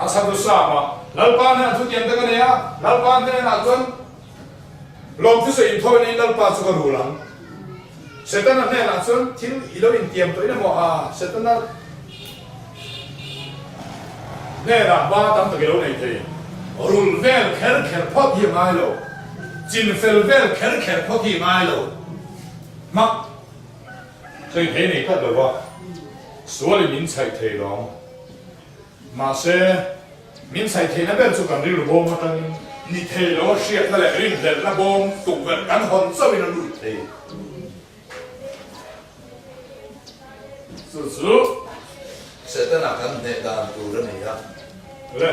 A chhan chu Sama, Lalpa hnenah thu tiam te ka nei a, Lalpa hnenah chuan lawmthusawi inthawi neiin Lalpa chu ka rul ang. Setana hnenah chuan thil i lo intiam tawhin emaw a Setana hnenah ba tam tak i lo nei thei. Rul vel kher kher phawt hi a ngai lo. Chin fel vel kher kher phawt hi ngai lo. Hmak sawi thei nei tlat lo va, sualin min chhaih thei lawng. Mahse, min chhaih theihna ber chu kan rilru bawm atangin ni thei lo a hriatna leh rinhlelhna bawm tukverh kan hawn chauhin a lut thei. Chu chu Setana kan hneh dan tur a ni a. Le,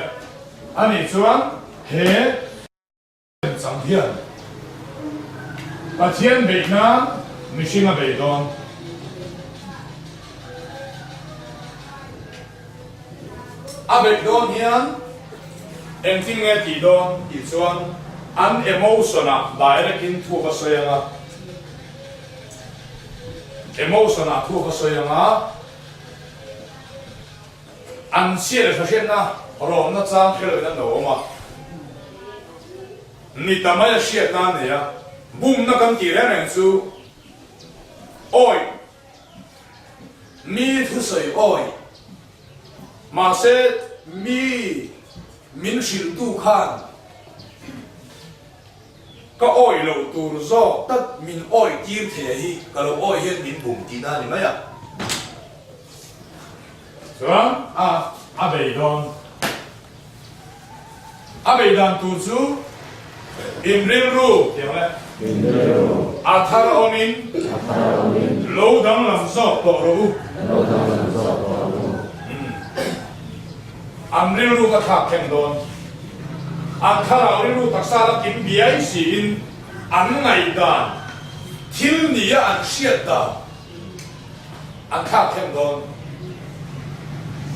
ani chuan he. Chang hian Pathian beih nan mihring a bei dawn. A beih dawn hian engtin nge tih dawn tih chuan an emotion ah direct in thu ka sawi ang a, emotion ah thu ka sawi ang a. An chhia leh hriatna rawmna chang hre loin an lo awm a, ni ta mai a hriatna a nei a, bumna kan tih reng reng chu awi, mi thusawi awi, mahse mi min hrilhtu khan Ka awih loh tur zawk tak min awih tir thei hi ka lo awih hian min bum tihna a ni mai a. Chuan a a bei dawn. A bei dan tur chu in rilru tiang le. In rilru. A thar awmin. A thar awmin. Lo danglam zawk tawh rawh u. Lo danglam zawk tawh rawh u. An rilru ka thlak thleng dawn. An thlarau rilru taksa la kim biai siin an ngaihdan, thil nia an hriat dan an thlak thleng dawn.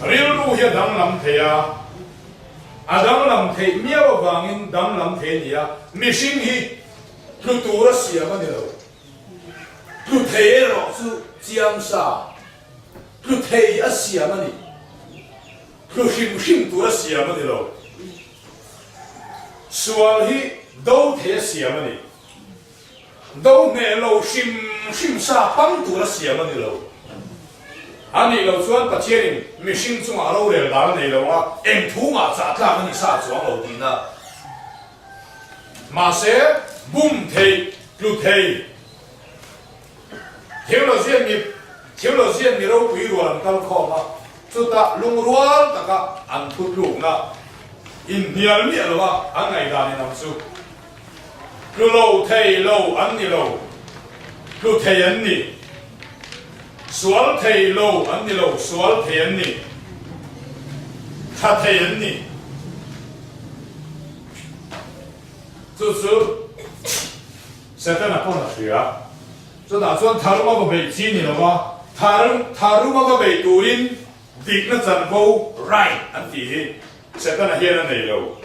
Rilru hi a danglam thei a, a danglam theih miau avangin danglam thei a ni a, mihring hi tlu tura siam a ni lo. Tlu thei erawh chu chiang sa. Tlu thei a siam a ni. Tlu hrim hrim tur a siam a ni lo. Sual hi do thei a siam a ni. Do hneh lo hrim hrim sa pang tur a siam a ni lo. A nih loh chuan Pathianin mihring chungah rorel dan a nei lo a, eng thu mah chah tlak a ni sa chuang lo tihna. Mahse, bum thei, tlu thei. Theologian mi Theologian mi ropui rual an kal khawm a, chutah lungrual taka an thutlukna inhnial miah lo a an ngaihdan in ang chu. Tlu lo thei lo an ni lo, tlu thei an ni. Sual thei lo an ni lo, sual thei an ni. Tha thei an ni. Chu chu Setana pawn a hria. Chutah chuan tharum a va beih chi ni lova, tharum tharum a va beih turin dikna chanvo, right, an tih hi Setana hian a nei lo.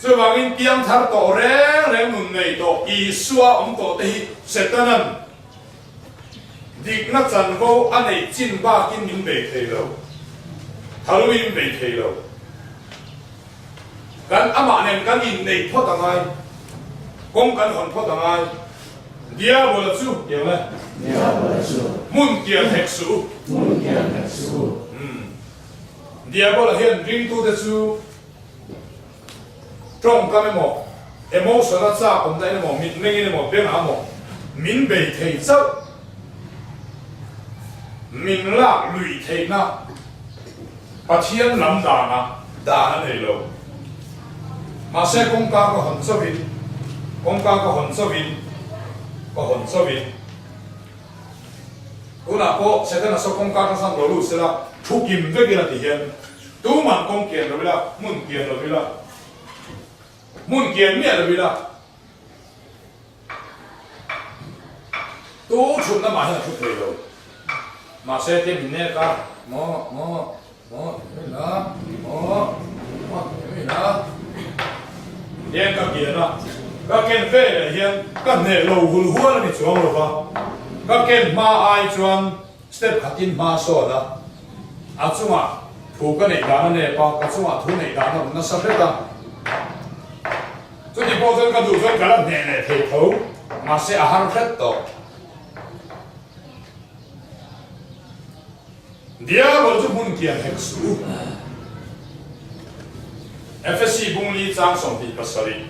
Chuvangin piang thar tawh reng reng nun nei tawh Isua awm tawh te hi Setana'n dikna chanvo a neih chin bakin min bei thei lo, tharumin min bei thei lo. Kan amah nen kan inneih phawt a ngai, kawng kan hawn phawt a ngai. Diabola chu tiang le. Diabola chu. Hmun tiang hek suh u. Hmun tiang hek suh u. Umm. Diabola hian ringtute chu tawngkam emaw, emotion a chak awmna in emaw, mitmeng in emaw, bengah emaw min bei thei chauh, min lak luih theihna. Pathian lam danah dan a nei lo. Mahse kawngka ka hawn chauhin, kawngka ka hawn chauhin, ka hawn chauhin. Tunah pawh Setana saw kawngka ka sam lo lut sela, thu kim vek ila ti hian tuman kawng kian lo ila, hmun kian lo ila, hmun kian miah lo ila, Tu thutna mah hian a thu thei lo. Mahse tia min nek a, maw, maw, maw, ti mai la, maw, maw, ti mai la. Tiang ka kian a, ka ken ve leh hian ka hneh lo hul hual a ni chuang lo va, ka ken hma ai chuan step khatin hma sawn a, a chungah thu ka neih dan a nep a, ka chungah thu neih dan a rawn nasa hret a. Chuti pawh chuan ka duh chuan ka la hneh leh thei tho, mahse a har hret tawh. Diabol chu hmun kian hek suh u. Efesi bungli chang 27.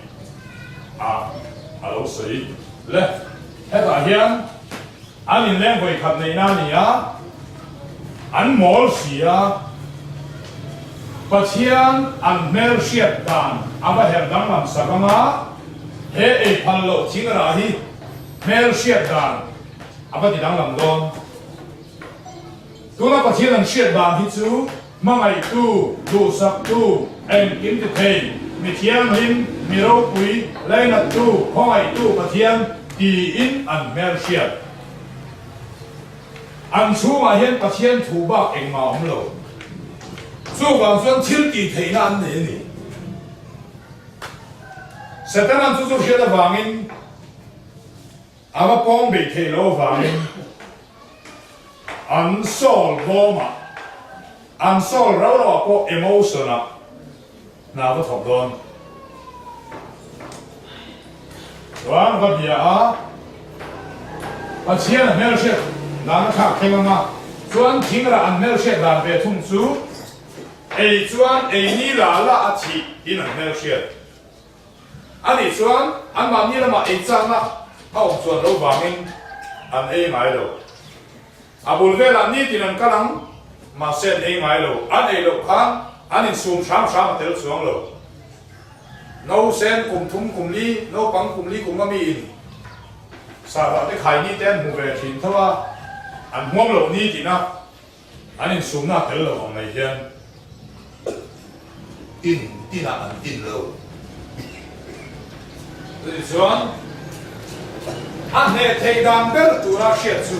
Ah a lo sawi le. Hetah hian an inleng vawi khat neihna a ni a, an mawl si a, Pathian an hmel hriat dan a va her danglam sak ang a, he ei phal loh thing rah hi hmel hriat dan a va ti danglam dawn. Tuna Pathian an hriat dan hi chu Hmangaihtu, duhsaktu, engkim ti thei, mi thianghlim, mi ropui, lainattu, khawngaihtu Pathian tiin an hmelhriat. An chhungah hian Pathian thu bak engmah a awm lo. Chuvang chuan thil tih theihna an nei a ni. Setanan chu chu hriat avangin a va pawng beih theih loh avangin, An soul bawmah, an soul rau rauah pawh emotion-ah hna va thawk dawn. Chuan va bia a, Pathian a hmelhriat dan a thlak thleng ang a, chuan thingrah an hmelhriat dan ve thung chu ei chuan ei ni la la a thih tiin an hmelhriat. Anih chuan anmahni lamah ei chakna a awm chuan lo vangin an ei ngai lo. A bul velah nitin an kal ang, mahse an ei ngai lo. An ei loh khan an insum hram hram a tel chuang lo. Nausen kum thum kum li, naupang kum li kum nga miin sahdah te khai ni te an hmu ve thin tho a, an hmuam loh nitin a. An insumna a tel lo ang mai hian. Tin tinah an tin lo. Chutichuan, a hneh theih dan ber tura hriat chu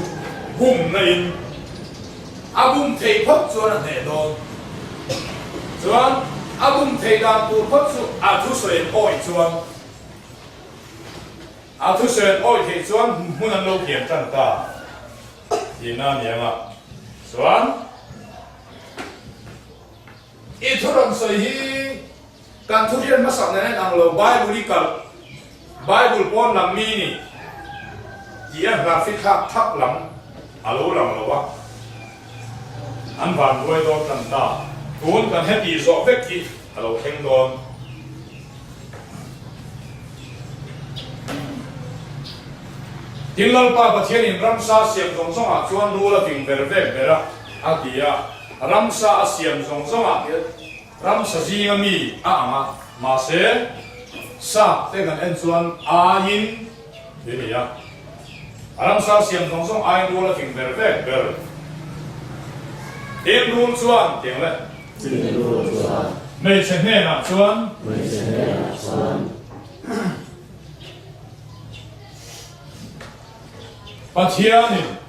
bumna in a bum theih phawt chuan a hneh dawn. Chuan, a bum theih dan tur phawt chu a thusawi an awih chuan a thusawi an awih theih chuan hmun an lo kian tan ta. Tihna a ni ang a, chuan I thu rawn sawi hi kan thu hriat hmasak nen a inang lo, Bible i kalh, Bible pawn lam mi ni tih a hna fithlak thak lam a lo lang lo a, an van ruai dawn tan ta, tun kan heti zawh vek hi a lo thleng dawn. Tin, Lalpa Pathianin ramsa siam zawng zawngah chuan rul a fing ber vek ber a, a ti a. Ramsa a siam zawng zawngah ramsa zinga mi a ang a, mahse, sap te kan en chuan aiin ti a ni a. Ramsa siam zawng zawng aiin rul a fing ber vek ber. Tin, rul chuan tiang le. Tin, rul chuan. Hmeichhe hnenah chuan. Hmeichhe hnenah chuan. Pathianin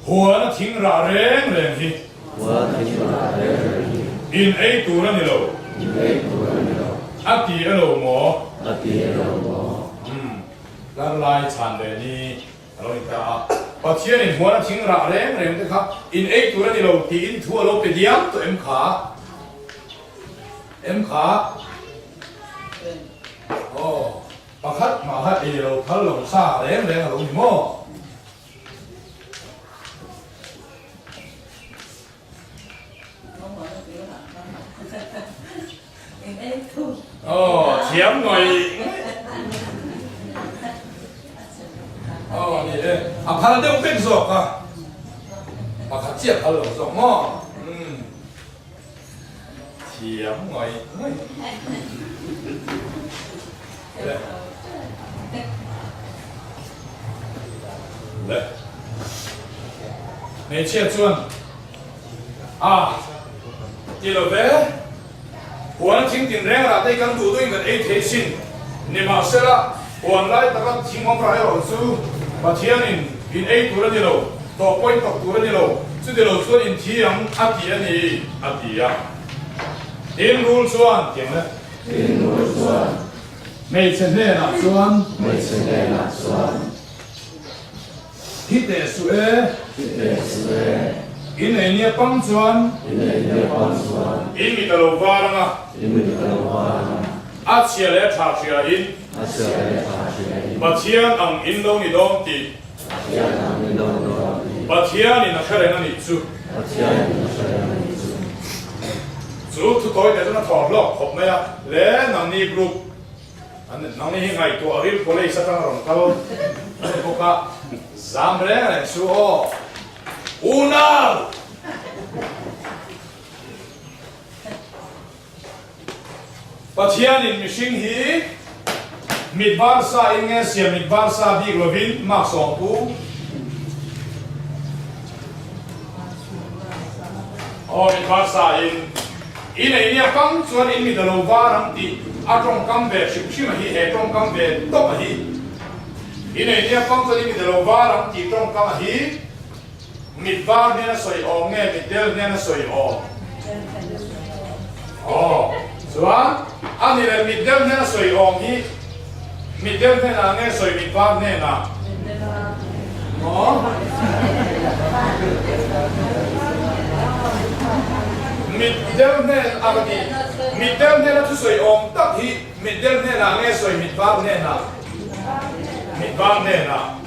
huana thing rah reng reng hi in ei tur a ni lo a ti a lo maw? Umm, lar lai chhan ve ni a lo ni ta a. Pathianin huana thing rah reng reng te kha in ei tur a ni lo tiin thu a lo pe diam tawh em kha? Em kha? Aw, pakhat mah kha ei lo phal lo sa reng reng a lo ni maw? Aw, thiam ngawih ngawih. Aw, ni e, a phal deuh vek zawk a, pakhat chiah a phal lo zawk maw? Umm. Thiam ngawih ngawih. Le. Le. Hmeichhia chuan a ti lo ve. Huan thing tin reng rah te hi kan duh duhin kan ei thei sin. Nimahsela, huan lai taka thing awm rah erawh chu Pathianin in ei tur a ni lo, tawh pawhin tawk tur a ni lo, chuti lo chuan in thi ang a ti a ni, a ti a. Tin rul chuan, tiang le. Tin rul chuan. Hmeichhe hnenah chuan. Hmeichhe hnenah chuan. Thi teh suh e. Thi teh suh e. In ei nia pang chuan. In ei nia pang chuan. In mit a lo var ang a. In mit a lo var ang a. A chhia leh a tha hria in. A chhia leh a tha hria in. Pathian ang in lo ni dawn tih. Pathian ang in lo ni dawn tih. Pathian in a hre reng a nih chu. Pathian in a hre reng a nih chu. Chu thu tawi te chuan a thawh hlawk khawp mai a, le nangni group. Nangni hi ngaihtuah ril college atanga rawn kal a ni bawk a, zam reng reng chu aw. Unau! Pathianin mihring hi mit var sa in nge siam mit var sa bik lovin mark sawmpu aw mit var sa in i nei nia kam chuan in mit a lo var ang tih a tawngkam ve hrim hrim a hi he tawngkam ve tawp a hi i nei nia kam chuan in mit a lo var ang tih tawngkam a hi Mit var hnena sawi awm nge mit del hnena sawi awm? Aw, chuan a ni leh mit del hnena sawi awm hi mit del hnenah nge sawi mit var hnenah? Maw? Mit del hnen a ka ti. Mit del hnena thusawi awm tak hi mit del hnenah nge sawi mit var hnenah? Mit var hnenah.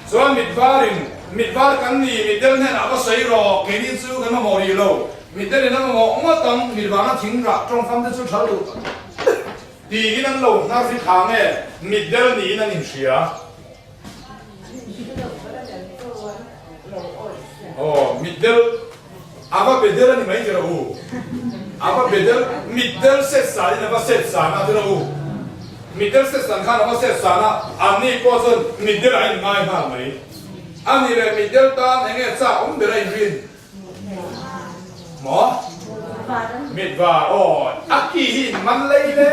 Chuan mit varin, Mit var kan ni, mitdel hnenah va sawi rawh, keini chu kan mamawh rih lo, mitdelin a mamawh ngawt ang, mit vanga thing rah tawngkam te chu thal duh tiin an lo hnar ri thla nge, mitdel niin an inhria. Aw, mitdel, a va bedel a ni mai tirh u, a va bedel, mitdel set sanin a va set san a tirh u. Mitdel Sestan khan a va set san a, anni pawh chuan mitdel a inngai nghal mai. A nih leh mitdel tan eng nge chak awm ber a inrin? Maw? Mit var, aw, a ki hi in man lei le.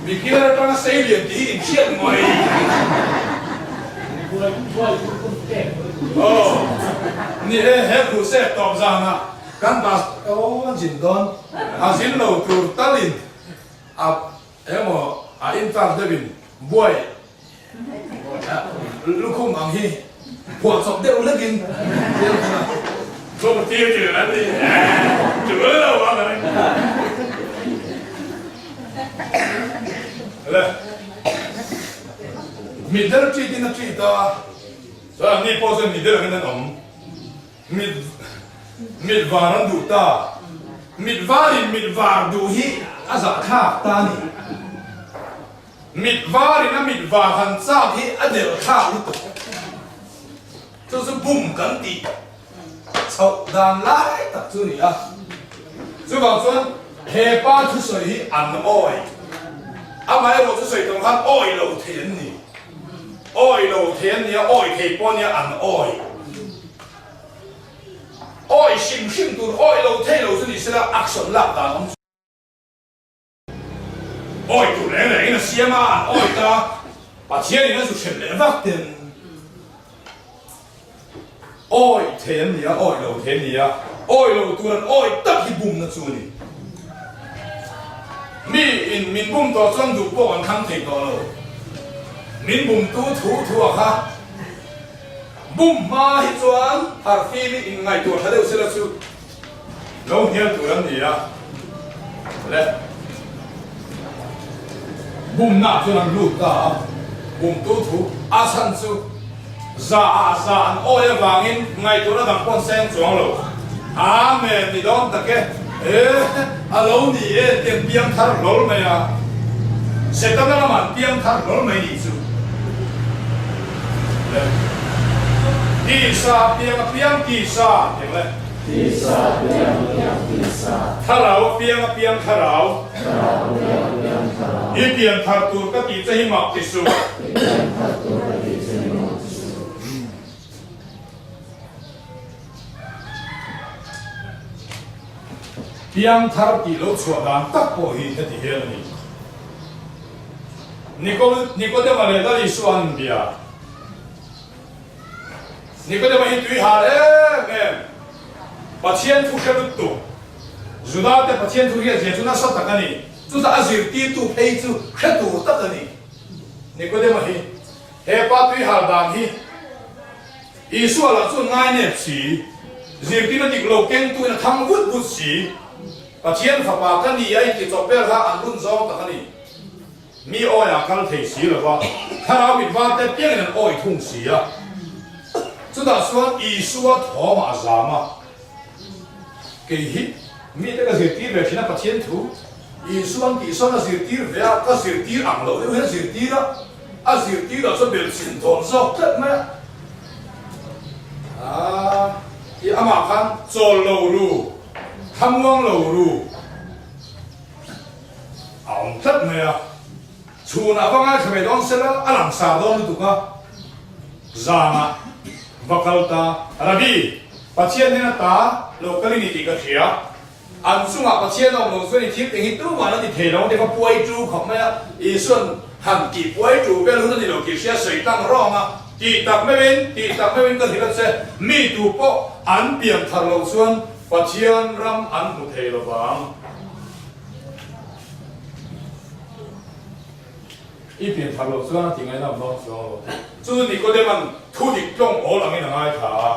Beginner atanga sei lian tih hi in hriat mai. Aw, ni e, he crusade tawp zanah Kan bus aw a zin dawn, a zin lo tur talin a emaw a incharge deuhin buai lukhum ang hi phuahchawp deuh hlekin thil kha chawp tir tir an ni tul lo ang a ni. Le mitdel treat in a treat a, chuan anni pawh chuan mitdel angin an awm. Mit mit var an duh ta. Mit varin mit var duh hi a zahthlak ta a ni. Mit varin a mit var han chak hi a delh thlak lutuk. Chu chu bum kan tih chhoh dan lai tak chu a ni a. Chuvang chuan he pa thusawi hi an awi. Amaherawh thusawi tawng khan awi lo thei an ni. Awi lo thei an nia, awi thei pawh nia an awi. Awi hrim hrim tur awi lo thei lo chu ni sela action lak dan awm chu. Awi tur reng rengin a siam a, an awi ta, Pathianin a zu hrem leh vak ten. Awi thei an nia, awi lo thei an nia, awi lo tur an awi tak hi bumna chu a ni. Mi in min bum tawh chuan duh pawh kan thlang thei tawh lo. Min bumtu thu thu a kha bum hma hi chuan harfim in inngaihtuah tha deuh sela chu lo hnial tur an ni a le. Bumna ah chuan an lut ta a, bumtu thu a chhan chu za ah za an awi avangin ngaihtuahna dang pawh an seng chuang lo. Amen ni dawn tak e, e a lo ni e ti an piang thar hlawl mai a, Setana lamah an piang thar hlawl mai nih chu. Le tisa piang a piang tisa tih le. Tisa piang a piang tisa. Thlarau a piang a piang thlarau. Thlarau a piang a piang thlarau. I pian thar tur ka tih che hi mak ti suh. I pian thar tur ka tih che hi mak ti suh. Piang thar tih lo chhuah dan tak pawh hi heti hian a ni. Nikodema leh Lal Isua an inbia. Nikodema hi tui hal em em, Pathian thu hre lutuk, Juda te Pathian thu hriat zia chu nasa tak a ni, chutah a zirtirtu phei chu hre tur tak a ni. Nikodema hi he pa tui hal dan hi Isua lah chuan ngainep si, zirtirna dik lo kengtuin a thang vut vut si, Pathian fapa ka ni a inti chawp vel kha an run zawng tak a ni. Mi awi a kal thei si lo va, thlarau mit var te piangin an awi thung si a. Chutah chuan Isua thawmah a zam a, Kei hi mite ka zirtir ve thin a Pathian thu. Isuan tihsawn a zirtir ve a, ka zirtir ang loh deuh hian a zirtir a, a zirtir ah chuan belhchin dawn zawk tlat mai a. Aaa, i amah khan chawl lo ru, thlamuang lo ru a awm tlat mai a. Chhunah va ngaithla ve dawn sela a langsar dawn lutuk a, zanah va kal ta. Rabbi, Pathian hnena ta lo kal i ni tih ka hria. An chungah Pathian a awm lo chuan i thil eng hi tumah an ti thei lo ang tih kha puai tu khawp mai a, Isuan han tih puai tu vel hun a ni lo tih hria sawi tlang rawng a, tih tak meuhin, tih tak meuhin ka hrilh a che, mi tu pawh an pian thar lo chuan Pathian ram an hmu thei lo vang. I pian thar lo chuan a ti ngaina awm dawn chuang lo. Chu Nikodema'n thu dik tlawng awl angin a ngaithla a.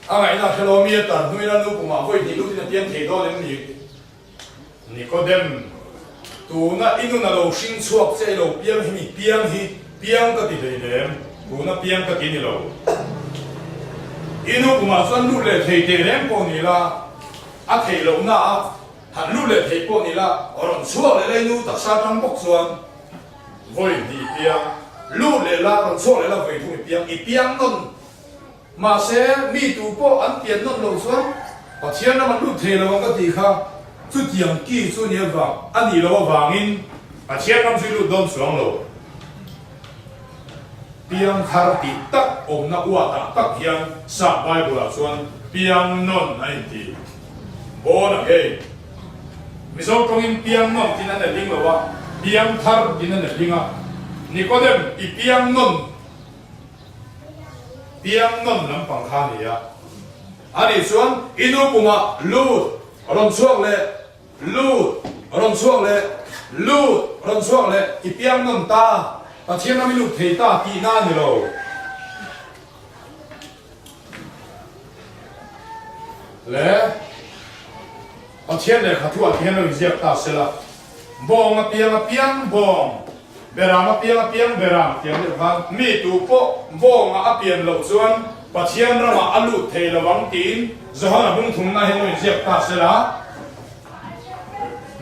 A ngaihna hre lo mi a tan hnuin a nu kumah vawi hnih lutin a piang thei dawn em ni? Nikodem, tuna i nun a lo hring chhuak che i lo piang hi mi piang hi piang ka ti hleinem, tuna piang ka ti ni lo. I nu kumah chuan lut leh thei teh reng pawh ni la, a theih lohna a han lut leh thei pawh ni la, rawn chhuak leh la i nu taksa atang bawk chuan vawi hnih piang, lut leh la rawn chhuak leh la vawi thum i piang, i piang nawn Mahse, mi tu pawh an pian nawn lo chuan Pathian ram an lut thei lo ang ka tih kha chutiang ki chu ni avang a nih loh avangin Pathian ram chu i lut dawn chuang lo. Piang thar tih tak awmna uatah tak hian Sap Bible-ah chuan piang nawn a inti. Born again. Mizo tawngin piang nawn tiin a neling lo a, piang thar tiin a neling a. Nikodem, i piang nawn. Piang nawn lampang kha a ni a. Ani chuan i nu pumah lut rawn chhuak leh, lut rawn chhuak leh, lut rawn chhuak leh i piang nawn ta, Pathian ram i lut thei ta tihna a ni lo. Le Pathian lehkha thuah ti hian lo inziak ta sela, Bawng a piang a piang bawng, Beram a piang a piang beram tih ang deuh khan mi tu pawh bawnga a pian loh chuan Pathian ramah a lut thei lo ang tiin Johana bungthumna hian lo inziak ta sela,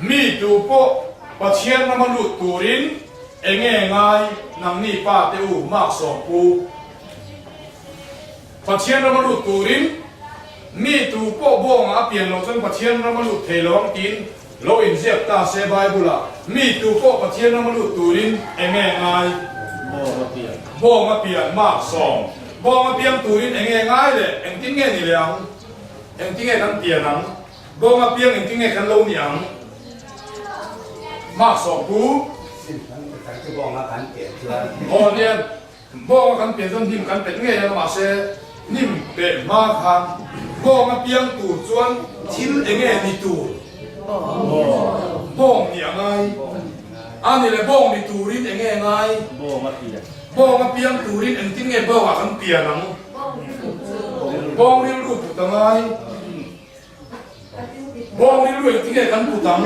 Mi tu pawh Pathian rama lut turin enge ngai nangni pa te u mak sawmpu. Pathian rama lut turin mi tu pawh bawnga a pian loh chuan Pathian rama lut thei lo ang tiin lo inziak ta se Bible-ah mi tu pawh Pathian rama lut turin enge ngai? Bawng a pian. Bawng a pian mak sawm. Bawng a piang turin enge ngai leh engtin nge ni leh ang? Engtin nge kan pian ang? Bawng a piang engtin nge kan lo ni ang? Mak sawm pu. Aw nia. Bawng a kan pian chuan hnim kan pet ngei a, mahse hnim peh hma khan bawng a piang tur chuan thil eng nge ni tur? Bawng nih a ngai. A ni le bawng ni turin eng nge ngai? Bawng a piang turin engtin nge bawngah kan pian ang? Bawng rilru put a ngai. Bawng rilru engtin nge kan put ang?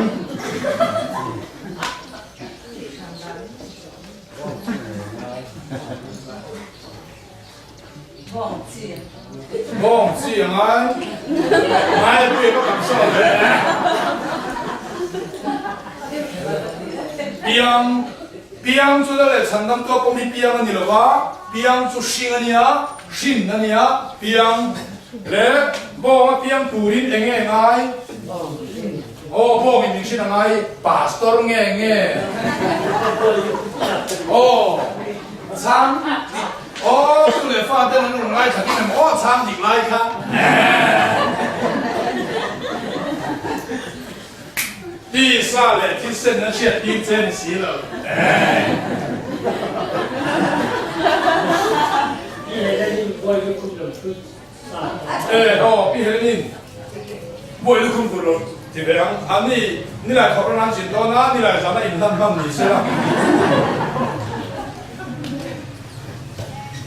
Bawng chi a ngai. Ngai pui ka tam saw ve. Piang piang chu la leh chhandam tu a pawm hi piang a ni lo va, piang chu hring a nia, hrin a nia, piang leh bawng a piang turin eng nge ngai? Aw bawng in min hrin a ngai pastor nge nge aw chhang dik aw tu leh fa ten an rawn ngaithla tin em aw chhang dik lai kha tisa leh thisen an hriat tir che ni si lo. E aw Pi Helenin buai lukhum tur lo ti ve ang. A ni, nilai thawk ran an zin dawn a, nilai zan a inhlan hman ni se la.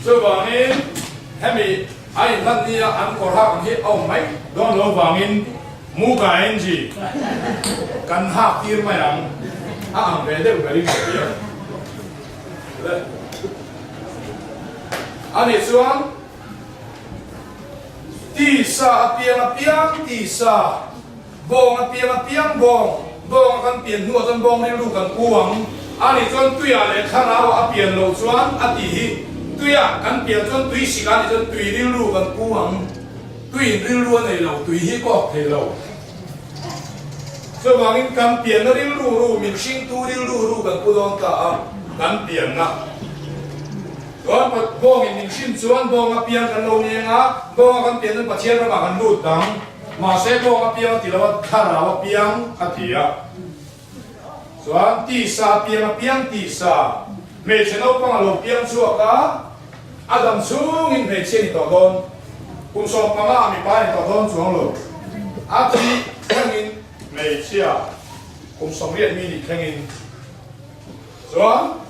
Chuvangin hemi a inhlan nia an kawr hak ang hi a awm mai dawn lo vangin Muka Angie kan hak tir mai ang a ang ve deuh berin ka hria. A nih chuan. Tisa a piang a piang tisa, bawng a piang a piang bawng, bawng a kan pian hnuah chuan bawng rilru kan pu ang. Ani chuan tuiah leh thlarauah a pian loh chuan a tih hi, tuiah kan pian chuan tui sik a nih chuan tui rilru kan pu ang. Tuiin rilru a nei lo, tui hi kawk thei lo. Chuvangin kan pianna rilru ru, min hringtu rilru ru kan pu dawn ta a, kan pianna. Chuan Bawngin min hrin chuan Bawnga piang kan lo neng a, Bawnga kan pian chuan Pathian ramah kan lut dang. Mahse Bawnga piang a ti lo a, Thlarau a piang a ti a. Chuan tisa a piang a piang tisa, hmeichhe naupang a lo piang chhuak a, a dam chhungin hmeichhia ni tawh dawn, kum 15 ah mipa ni tawh dawn chuang lo, a thih thlengin hmeichhia kum 80 mi nih thlengin. Chuan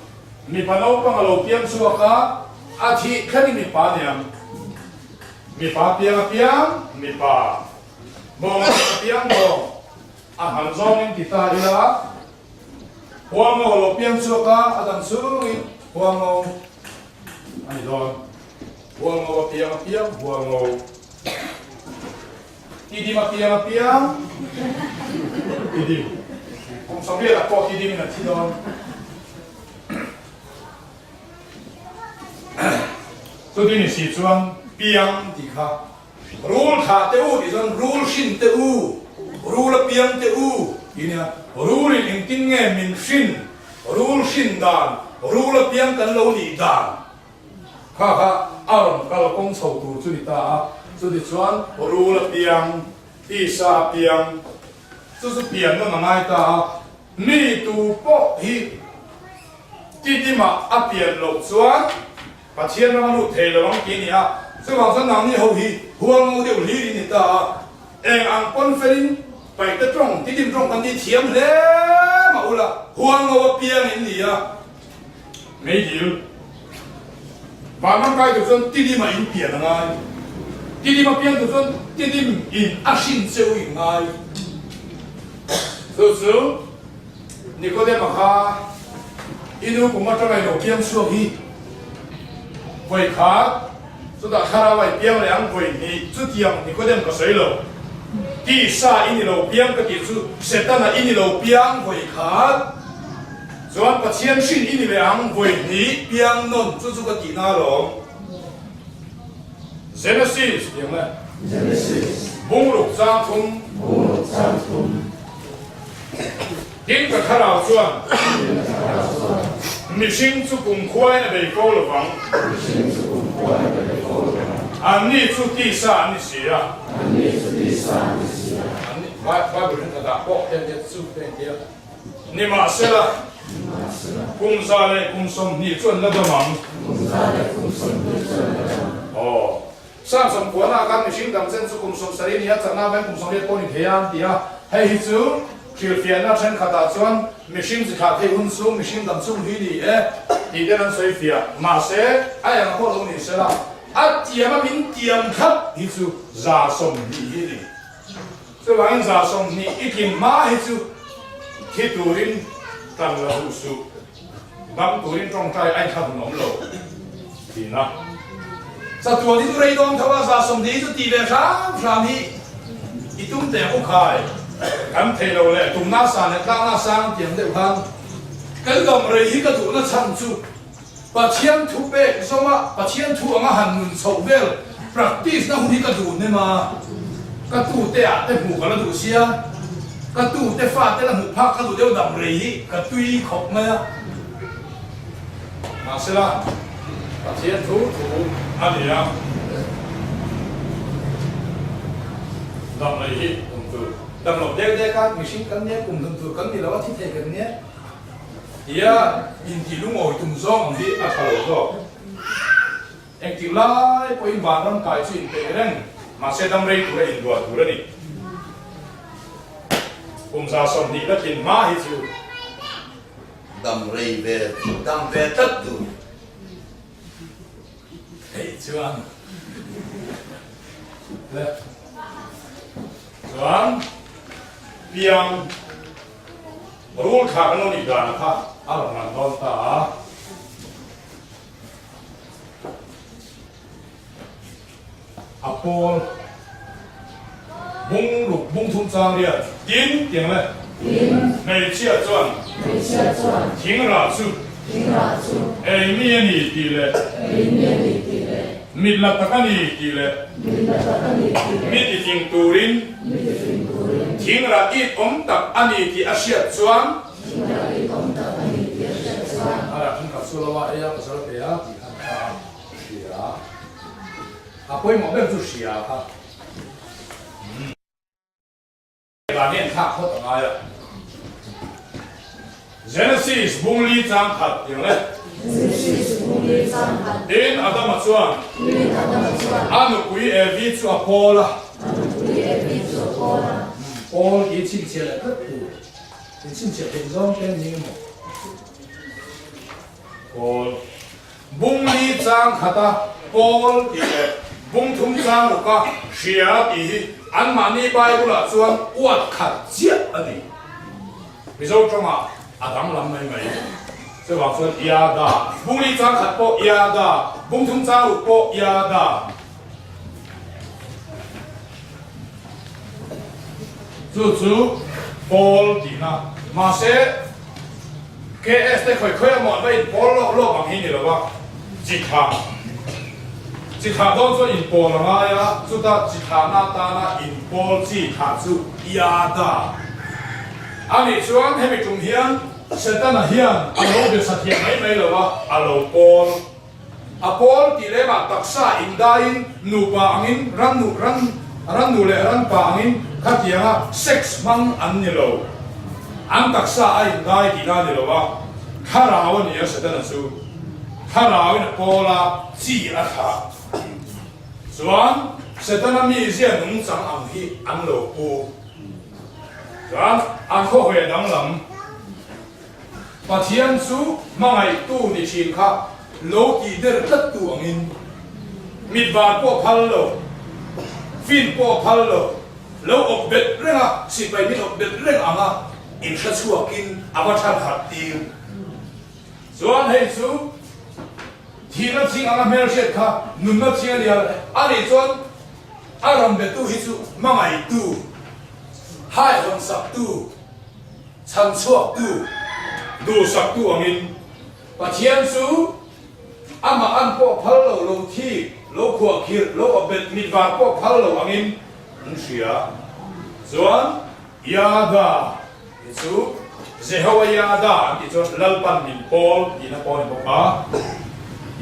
mipa naupang a lo piang chhuak a, a thih thlengin mipa niang, mipa piang a piang mipa, bawng a piang bawng. A han zawngin ti ta ila, Huango a lo piang chhuak a, a dang chungin Huango a ni dawn. Huango a piang a piang Huango. Tidim a piang a piang Tidim. Kum 80 ah pawh Tidim in a thi dawn. Chuti ni si chuan piang tih kha Rul thlah teh u tih chuan rul hrin teh u, rul a piang teh u tih a nia. Rul in engtin nge min hrin, rul hrin dan, rul a piang kan lo nih dan kha kha a rawn kal kawng chho tur chu ni ta a. Chutichuan rul a piang, tisa a piang, chu chu pian nawn a ngai ta a. Mi tu pawh hi titimah a pian loh chuan Pathian ram a lut thei lo ang tih a ni a, chuvang chuan nangni ho hi huang ngo deuh hlir in ni ta a, eng ang pawn felin paihte tawng tidim tawng kan ti thiam hle mah ula, huang ngo apiang in ni a, meidil vanram kai tur chuan tidim a in pian a ngai, tidim apiang tur chuan tidim in a hrin cheu in ngai, chu chu Nikodema kha i nu kum atanga i lo piang chhuak hi vawi khat, chutah thlarau a i piang leh ang vawi hnih, chutiang Nikodem ka sawi lo. Tisa i ni lo piang ka tih chu Setana i ni lo piang vawi khat, chuan Pathian hrin i ni leh ang vawi hnih piang nawn chu chu ka tihna alawm. Genesis tih ang le. Genesis. Bungruk chang thum. Bungruk chang thum. Tin ka thlarau chuan mihring chu kumkhuain a bei fo lo vang. Anni chu tisa an ni si a. Anni, Bible thenkhatah pawh hian tia chu te an ti a. Nimahsela, kum 120 chu an la dam ang. Aw. Sam sawmkuana khan mihring dang chen chu kum 70 nia chakna avangin kum 80 pawh ni thei a an ti a. Hei hi chu hrilhfiahna thenkhatah chuan mihring chi thlah thei hun chhung mihring dang chung hi ni e tih ten an sawi fiah. Mahse, a eng pawh lo ni sela, a tiam a min tiam thlap hi chu 120 hi a ni. Chuvangin 120 i tlin hma hi chu thi turin tan la duh suh. Dam turin tawngtai a inthla hun awm lo thin a. Chatuan hi chu rei dawn tho a, 120 hi chu tih ve hram hram hi i tum teh ang u khai. Kan thei lo leh tumna san leh tlakna sang tiang deuh khan kan dam rei hi ka duhna chhan chu Pathian thu pek zawnga Pathian thu anga han nun chhoh vel practice na hun hi ka duh hnem a, ka tute ah te hmuh ka la duh sia, ka tute fate la hmuh phak ka duh deuh dam rei hi ka tui khawp mai a. Mahsela Pathian thu thu a ni a, dam rei hi kum tur dam lo dek dek a, mihring kan nia kum hlun tur kan ni lo a, thi thei kan nia. Tia intih lungawi tum zawng ang hi a tha lo zawk. Engtik lai pawhin vanram kai chu inpeih reng, mahse dam rei tura induah tur a ni. Kum 120 la tlin hma hi chu. Dam rei ve, dam ve tlat tur. Theih chuan le chuan piang. Rul thla kan lo nih dan kha a rawn lang dawn ta a. A pawl. Bung ruk bung thum chang riat. Tin, tiang le. Tin. Hmeichhia chuan. Hmeichhia chuan. Thing rah chu. Thing rah chu. Ei mi a ni tih leh. Ei mi a ni tih leh. Mit la tak a ni tih leh. Mit la tak a ni tih leh. Mi ti fing turin. Mi ti fing turin. Thing rah it awm tak a ni tih a hriat chuan. Thing rah it awm tak a ni tih a hriat chuan. A rah thenkhat chu lo a ei a, pasal pe a tih khan kha a hria. A pawimawh ber chu hria kha. Dan hi an thlak phawt a ngai a. Genesis bungli chang khat tih ang le. Genesis bungli chang khat. Tin, Adama chuan. Tin, Adama chuan. A nupui Evi chu a pawl a. A nupui Evi chu a pawl a. Pawl tih chhinchhiah leh tlat tur. Inchhinchhiah theih zawng te ni emaw? Pawl. Bungli chang khata Paul tih leh bung thum chang ruka hria tih hi anmahni Bible-ah chuan uat khat chiah a ni. Mizo tawngah a danglam mai mai. Chuvang chuan Iada, bungli chang khat pawh Iada, bung thum chang ruk pawh Iada. Chu chu Paul tihna. Mahse, KS te khawi khawi amaw an va inpawl lawk lawk ang hi ni lo va, chi thlah chi thlah dawn chuan inpawl a ngai a, chuta chi thlahna atana inpawl chi thlah chu Iada a nih chuan hemi tum hian Setana hian a lo be sathiam mai mai lo va, a lo pawl. A pawl tih lemah taksa indaiin nupa angin rannu ran rannu leh ranpa angin khatianga sex hmang an ni lo. An taksa a indai tihna a ni lo a, thlarau a ni a Setana chu. Thlarauin a pawl a, chi a thlah. Chuan Setana mizia nungchang ang hi an lo pu. Chuan an khawhawi a danglam. Pathian chu hmangaihtu ni thin kha lo tih der tlattu angin mit var pawh phal lo, fin pawh phal lo, lo awp bet reng a, sipai min awp bet reng ang a, inhre chhuakin a va than harh tir. Chuan hei chu thihna ching anga hmelhriat kha nunna ching a nia, a nih chuan a rawn betu hi chu hmangaihtu, haihawnsaktu, Chhanchhuaktu, duhsaktu angin Pathian chu amah an pawh phal lo, lo thik, lo khuahkhirh, lo awpbet, mitvar pawh phal lo angin an hria. Chuan Yada tih chu Jehovah Yada an tih chuan Lalpan min pawl tihna pawh a ni bawk a.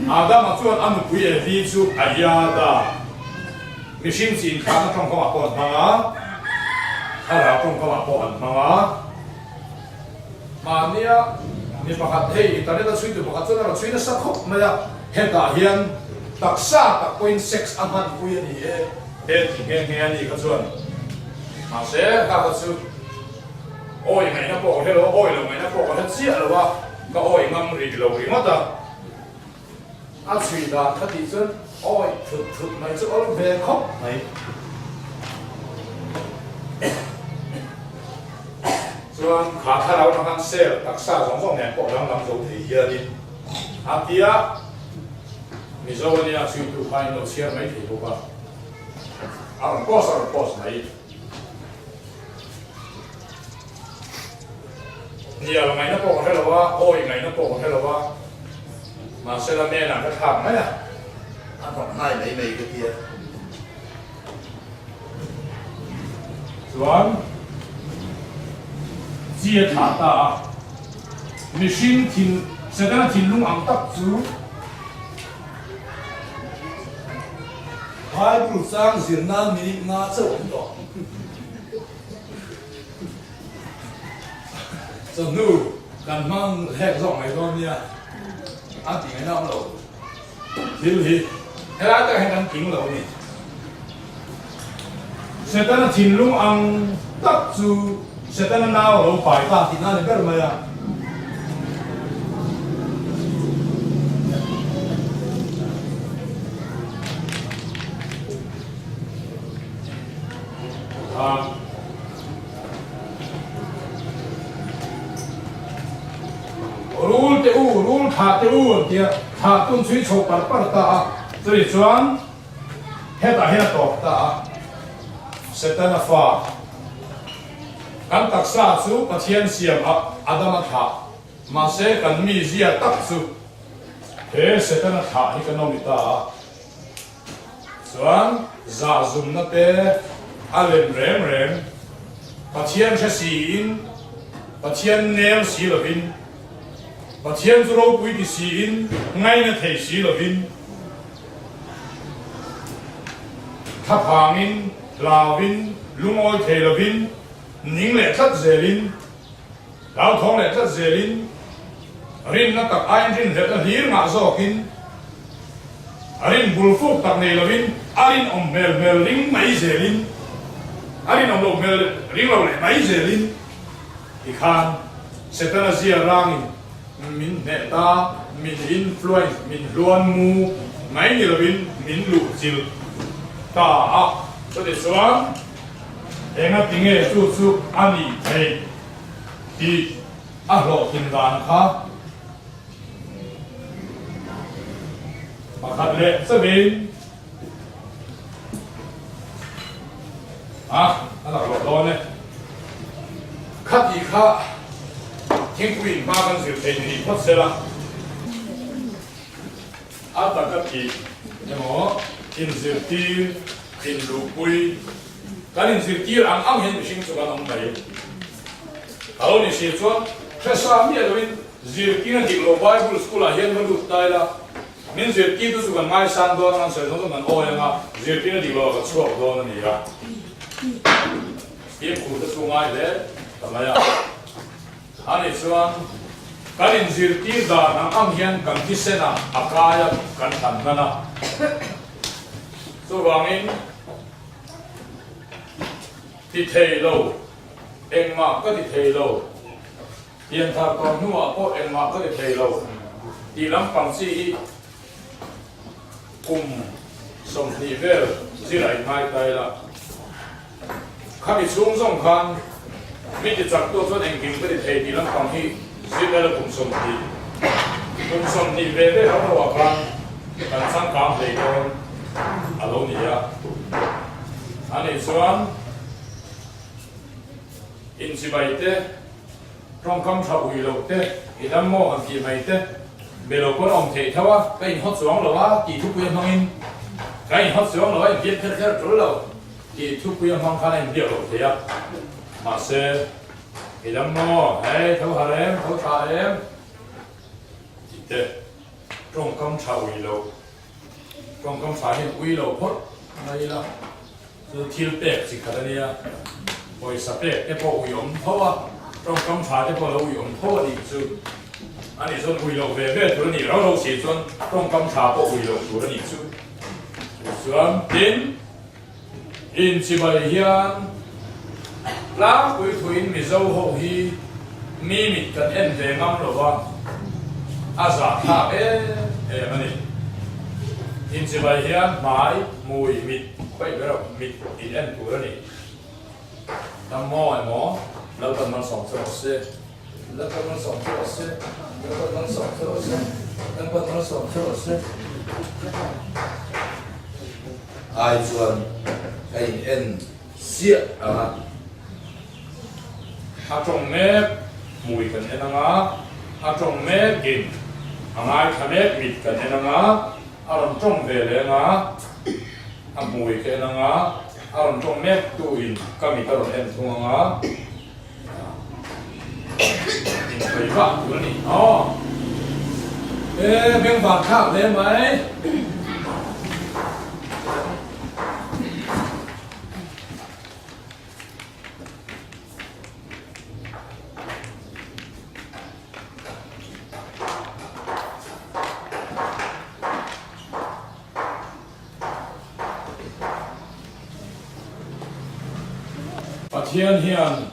Adama chuan a nupui Evi chu a Yada. Mihring chi inthlahna tawngkamah pawh an hmang a, thlarau tawngkamah pawh an hmang a. Mahnia mi pakhat hei internet a chhuitu pakhat chuan a rawn chhui nasa khawp mai a, hetah hian taksa tak pawhin sex a hmanpui a ni e he ti nghe nghe a ni kha chuan. Mahse kha kha chu awi ngaihna pawh ka hre lo a, awi lo ngaihna pawh ka hre chiah lo a, ka awi ngam rih lo ringawt a. A chhui dan kha tih chuan awi thut thut mai chu awm ve khawp mai. Chuan kha thlarau atang khan cell taksa zawng zawng nen pawh danglam zo thei hianin a ti a, Mizo ania chhuitu kha in lo chhiar mai thei bawk a, a rawn post a rawn post mai. Hnial ngaihna pawh ka hre lo a, awi ngaihna pawh ka hre lo a, mahse la men ah ka thlak mai a. A hnawk hnai mai mai ka tia. Chuan chi a thlah ta a, mihring thin, Setana thinlung ang tak chu. Bible chang zir nan minute nga chauh awm tawh. Chawhnu kan hmang hlek zawk mai dawn nia a ti ngaih nak lo thil hi helai takah hian kan tling lo a ni. Setana thinlung ang tak chu Setana nau a lo pai ta tihna a ni ber mai a. Rul te u, rul thlah te u an ti a, thlah tun chhui chho par par ta a, chumi chuan hetah hian a tawp ta a. Setana fa. Kan taksa chu Pathian siam a Adama thlah, mahse kan mizia tak chu he Setana thlah hi kan awm i ta a. Chuan zahzumna te a lem reng reng, Pathian hre siin, Pathian nel si lovin, Pathian chu ropui ti siin ngaina thei si lovin, thlaphangin, hlauvin, lungawi thei lovin, ning leh tlat zelin, hlauthawng leh tlat zelin, rinna tak aiin rinhlelhna hlir ngah zawkin, a rin bul fuk tak nei lovin, a rinawm hmel hmel ring mai zelin, a rinawm loh hmel ring lo leh mai zelin tikhan Setana zia rangin min hneh ta, min influence, min hluan mu mai ni lovin min luh chilh ta a. Chutichuan, enga tinge chu chu a nih theih tih a hlawhtlin dan kha pakhat leh chauhin a a laklawh dawn e. Kha tih kha thingpui in hma kan zir thei ni phawt sela, a taka tih emaw inzirtir, inluhpui, kan inzirtir ang ang hian mihring chu kan awm mai. A lo ni si chuan hresa miah loin zirtirna dik lo Bible school ah hian va lut ta ila, min zirtirtu chu kan ngaisang dawn a, kan sawi zawng zawng kan awi ang a, zirtirna dik lo ah ka chhuak dawn a ni a. Fimkhur te chu ngai hle ta mai a. A nih chuan kan inzirtir dan ang ang hian kan thisen ah a kai a, kan hlan hman a. Chuvangin ti thei lo, engmah ka ti thei lo, pianthar tawh hnuah pawh engmah ka ti thei lo tih lampang chi hi Kum 20 vel zir a inngai ta ila, khami chhung zawng khan mi ti chak tu chuan engkim ka ti thei tih lampang hi zir ela kum 20, kum 20 ve ve ho ho ah khan kan changkang hlei dawn a lo ni a. Ani chuan inchibai te. Tawngkam tha ui lo te, i dam maw han tih mai te, be lo pawn a awm theih tho a, ka inhawt chuang lo a tih thupui a hmangin, ka inhawt chuang lo a inbiak kher kher tul lo tih thupui a hmang khan a inbiak loh thei a, mahse, i dam maw, hei tho har em, tho tha em tih te, tawngkam tha ui lo, tawngkam tha hian ui lo phawt mai ila. Chu thil pek chi khat a nia, pawisa pek te pawh ui awm tho a, tawngkam tha te pawh lo ui awm tho a nih chu. A nih chuan ui loh ve ve tur a nih rau rau si chuan tawngkam tha pawh ui loh tur a nih chu. Chu chuan tin, inchibai hian tlangpui thuin Mizo ho hi mi mit kan en ve ngam lo va, a zahthlak em em a ni. Inchibai hian hmai, hmui, mit. Khawi ber a mit in en tur a ni. Dam maw emaw Lalpan malsawm che rawh se. Lalpan malsawm che rawh se. Lalpan malsawm che rawh se. Lalpan malsawm che rawh se. Ai chuan ka in en ziah ang a. A tawng mek hmui kan en ang a, a tawng mek in a ngaithla mek mit kan en ang a. A rawn tawng ve leng a, a hmui ka en ang a, a rawn tawng mek tu in ka mit a rawn en thung ang a, inkhawih vah tur a ni. Aw. E, bengvar thlak hle mai. Pathian hian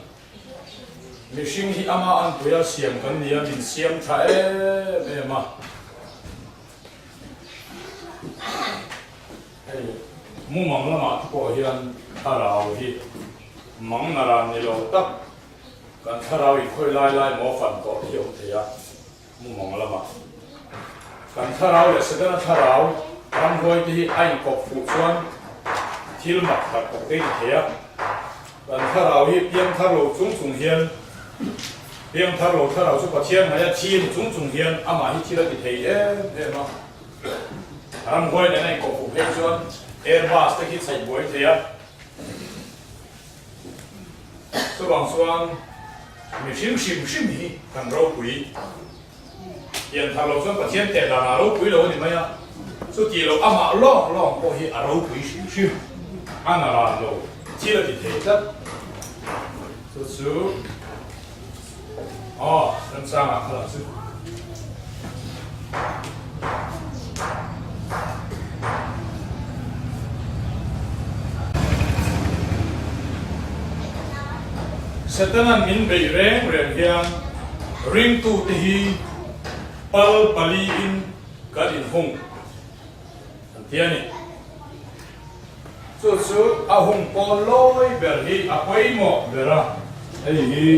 mihring hi ama anpuia siam kan ni a, min siam tha em em a. Hei mumang lamah te pawh hian thlarau hi mang naran ni lo tak Kan thlarau in khawi lai lai maw fan tawh hi a awm thei a, mumang lamah. Kan thlarau leh Setana thlarau ramhuai te hi a inkawp fuh chuan thil mak tak tak te hi ti thei a. Kan thlarau hi piang thar lo chung chung hian, piang thar lo thlarau chu Pathian ngaia thi a ni chung chung hian amah hi thil a ti thei em em a. Ramhuai nen a inkawhfuh phei chuan Airbus te khi chhaih buai thei a. Chuvang chuan mihring hrim hrim hi kan ropui. Pian thar lo chuan Pathian teh dan ah ropui lo a ni mai a, chuti lo amah lawng lawng pawh hi a ropui hrim hrim a na ran lo thil a ti thei tlat. Chu chu aw remchang ah kha lah chu. Setana'n min beih reng reng hian ringtute hi pal paliin kan inhung an ti a ni. Chu chu a hung pawn lawi ber hi a pawimawh ber a, hei hi.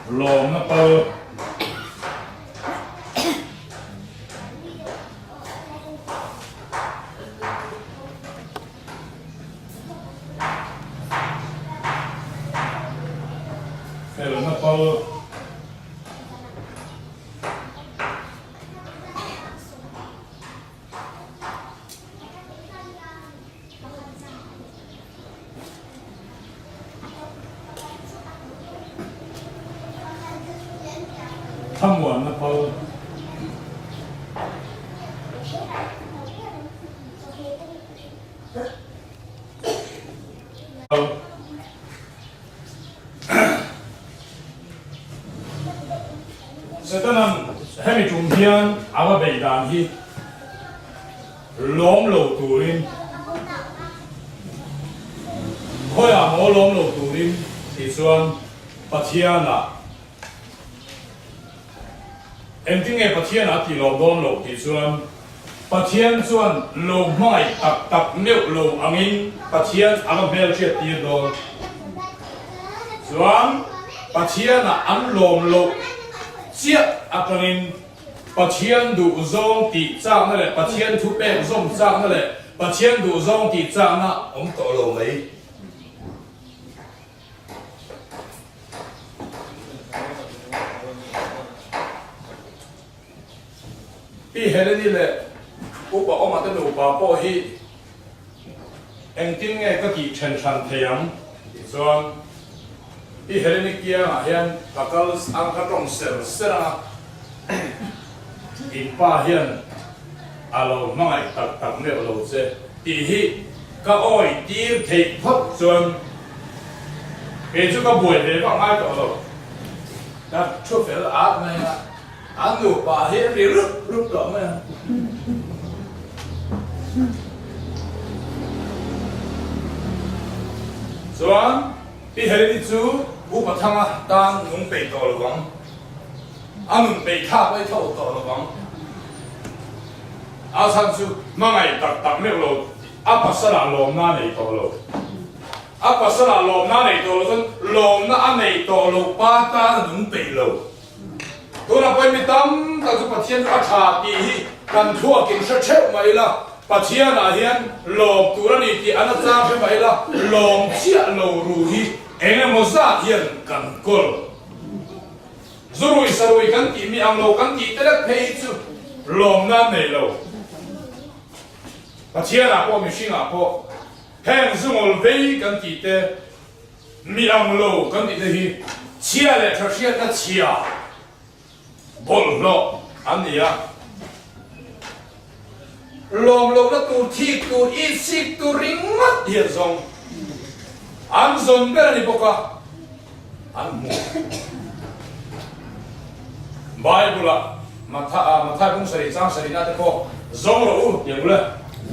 Lawmna pal. Felna pal. Thlamuanna pal. Setanan hemi tum hian a va beih dan hi Lawm lo turin khawiah maw lawm lo turin tih chuan Pathianah engtinge Pathianah a tih lawm dawn loh tih chuan Pathian chuan lo hmangaih tak tak meuh lo angin Pathian a va hmelhriat tir dawn chuan Pathianah an lawm loh chiah atangin Pathian duhzawng tih chakna leh Pathian thupek zawm chakna leh Pathian duhzawng tih chakna awm tawh lo mai. Pi Heleni leh Upa Awma te nupa pawh hi engtin nge ka tih then hran thei ang tih chuan Pi Heleni kiangah hian ka kal ang ka tawng ser ser ang a, in pa hian a lo hmangaih tak tak meuh lo che tih hi ka awi tir theih phawt chuan kei chu ka buai ve vak ngai tawh lo. Ka thu fel at mai a, an nupa hi an ri rup rup tawh mai a. Chuan Pi Heleni chu Upa Thanga tan nung peih tawh lo vang, a nun peih thlak mai tho tawh lo vang. A chhan chu hmangaih tak tak meuh lo, a pasalah lawmna a nei tawh lo. A pasalah lawmna a nei tawh lo chuan lawmna a nei tawh lo pa tan a nung peih lo. Tunah pawhin mi tam tak chu Pathian chu a tha tih hi kan thluakin hre theuh mai ila, Pathianah hian lawm tur a ni tih an a chang hre mai ila, lawm chiah lo ru hi eng emaw zat hian kan kawl. Zurui sarui kan tih mi ang lo kan tih te lek phei hi chu lawm nan nei lo. Pathianah pawh mihringah pawh heng zungawl vei kan tih te, Mi ang lo kan tih te hi chhia leh tha hriatna chhia bawlhhlawh an ni a. Lawm lohna tur, thik tur, itsik tur ringawt hian zawng an zawn ber a ni bawk a, an hmu. Bible-ah Matthai bung sarih chang sarihna te pawh zawng rawh u tih ang ule.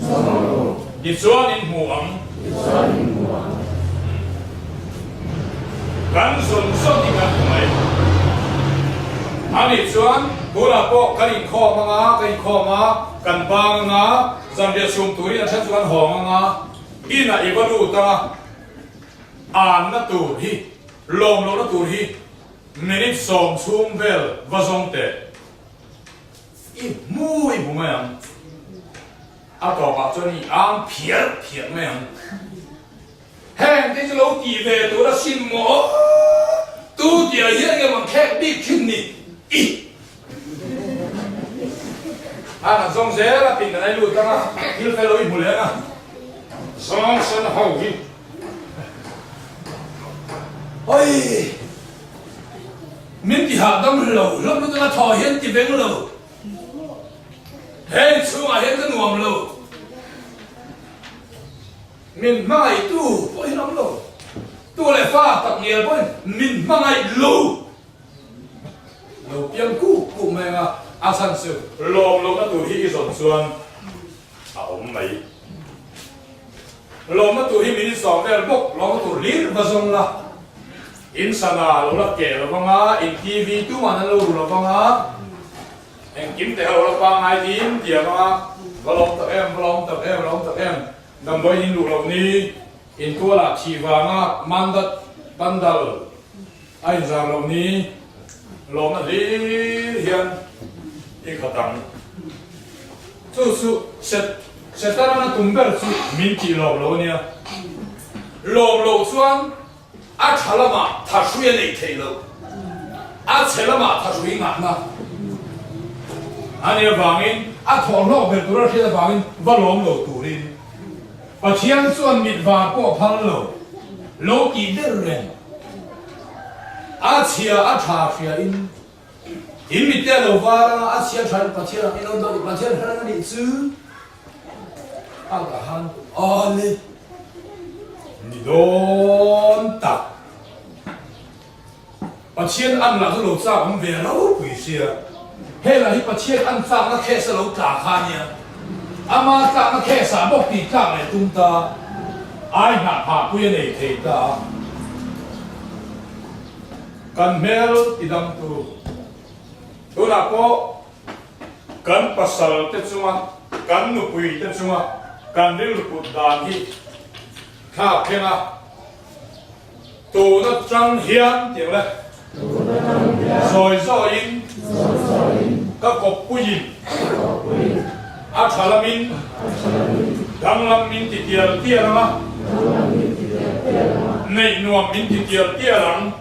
Zawng rawh u. Tichuan in hmu ang. Tichuan in hmu ang. Kan zawn zawn hi kan hmu mai. Ani chuan tunah pawh kan inkhawm anga, ka inkhawm a, kan bang anga, zanriah sum turin a then chu kan hawng anga, inah i va lut anga, anna tur hi, lawm lohna tur hi, Minute sawm chhung vel va zawng teh. I hmu i hmu mai ang. A tawpah chuan i ang phiar phiar mai ang. Heng te chu lo tih ve tur a sin maw? Tu tia hian nge mang khek bik thin ni? I A kan zawng zel a pin kan ei lut ang a, thil fel lo i hmu leh ang a. Zawng sen ho hi. Oi! Min ti hahdam lo hlawm lutuk a thaw hian ti veng lo. Heng chhungah hian ka nuam lo. Min hmangaihtu pawhin awm lo. Tu leh fa tak ngial pawhin min hmangaih lo. Lo piang kuk kuk mai anga a chhan chu lawm lohna tur hi i zawn chuan a awm mai. Lawmna tur hi min insawm vel bawk, lawmna tur hlir va zawng la. In sana lo la keh lo vanga, in TV tuman an lo ru lo vanga, Engkim te ho la pangngai ding diam a, va lawm tak em, va lawm tak em, va lawm tak em, damdawi in luh loh ni, intualah thih vanga mandat pandal a inzar loh ni, lawmna hlir hian i khat ang. Chu chu Set Setaran a tum ber chu min tih lawm lo a nia. Lawm loh chuan A tha lamah thahrui a neih theih loh, a chhe lamah thahrui ngahna a nih avangin a thawhhlawk ber tura hriat avangin va lawm lo turin Pathian chuan mit var pawh phal lo, lo tih ber reng. A chhia a tha hriain in mitte a lo var anga a chhia tha in Pathian ang in awm dawn i Pathian hran a nih chu a ka han awle ni dawn tak. Pathian an lah chu lo chak awm ve ropui sia. Hei lah hi Pathian an chakna case a lo tla kha ania. Ama tlakna case ah bawk tih tlak leh tum ta. Ai hnah phah pui a nei thei ta a. Kan hmel ti damtu. Tunah pawh kan pasal te chunga, kan nupui te chunga kan rilru put dan hi thlak thleng a, tun atang hian tih ang le, zawi zawiin ka kawppuiin a tha lamin danglam min ti tial tial ang a, neih nuam min ti tial tial ang,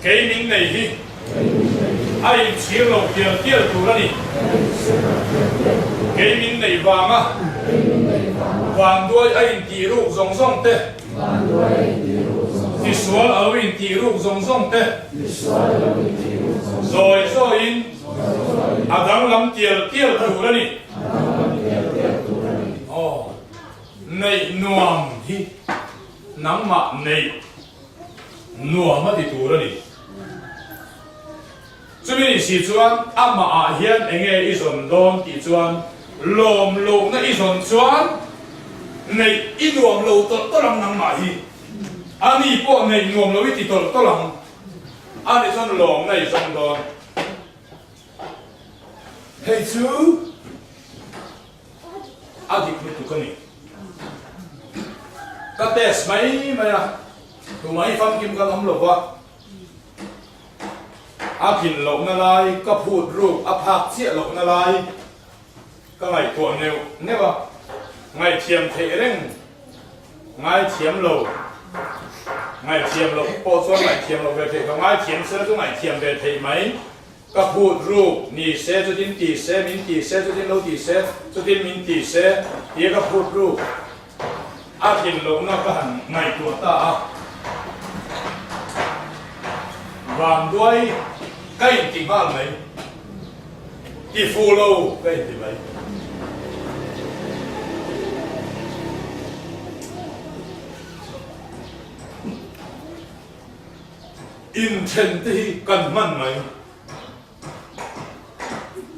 kei min nei hi a inchhir lo tial tial tur a ni, kei min nei vanga vanduai a intih ruk zawng zawng te, tisual a lo intih ruk zawng zawng te, zawi zawiin a danglam tial tial tur a ni. Aw, neih nuam hi nangmah neih nuam a ti tur a ni. Chumi nih si chuan amah ah hian enge i zawn dawn tih chuan lawm lohna i zawn chuan neih i nuam lo tawlh tawlh ang nangmah hi. A ni pawh neih nuam lo i ti tawlh tawlh ang. A nih chuan lawmna i zawng dawn. Hei chu a dik lutuk a ni. Ka test mai mai a, tumah hi famkim kan awm lo va. A tlin lohna lai, ka phut ruk a phak chiah lohna lai ka ngaihtuah neuh neuh a, ngaihthiam theih reng ngaithiam lo, ngaihthiam loh pawh chuan ngaihthiam loh ve theih ka ngaithiam sela chu ngaihthiam ve theih mai, ka phut ruk ni se chutin ti se min ti se chutin lo ti se chutin min ti se tia ka phut ruk. A tlin lohna ka han ngaihtuah ta a, vanduai ka inti nghal mai, ti fu lo ka inti mai. Inthen te hi kan hman mai.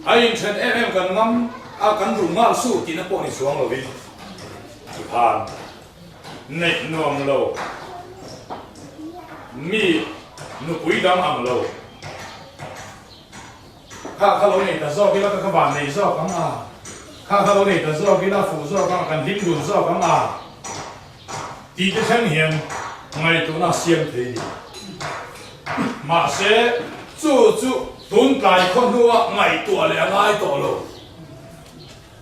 A inthen em em kan ngam a, kan duh nghal suh tihna pawh ni chuang lovin tikhan neih nuam lo, mi nupui dang ang lo, kha kha lo nei ta zawk ila ka ka van nei zawk ang a, kha kha lo nei ta zawk ila fuh zawk ang a, kan hlim dun zawk ang a. Tih te thleng hian ngaihtuahna a siam thei ni. Mahse, chu chu tun tlai khaw hnua ngaihtuah leh a ngai tawh lo.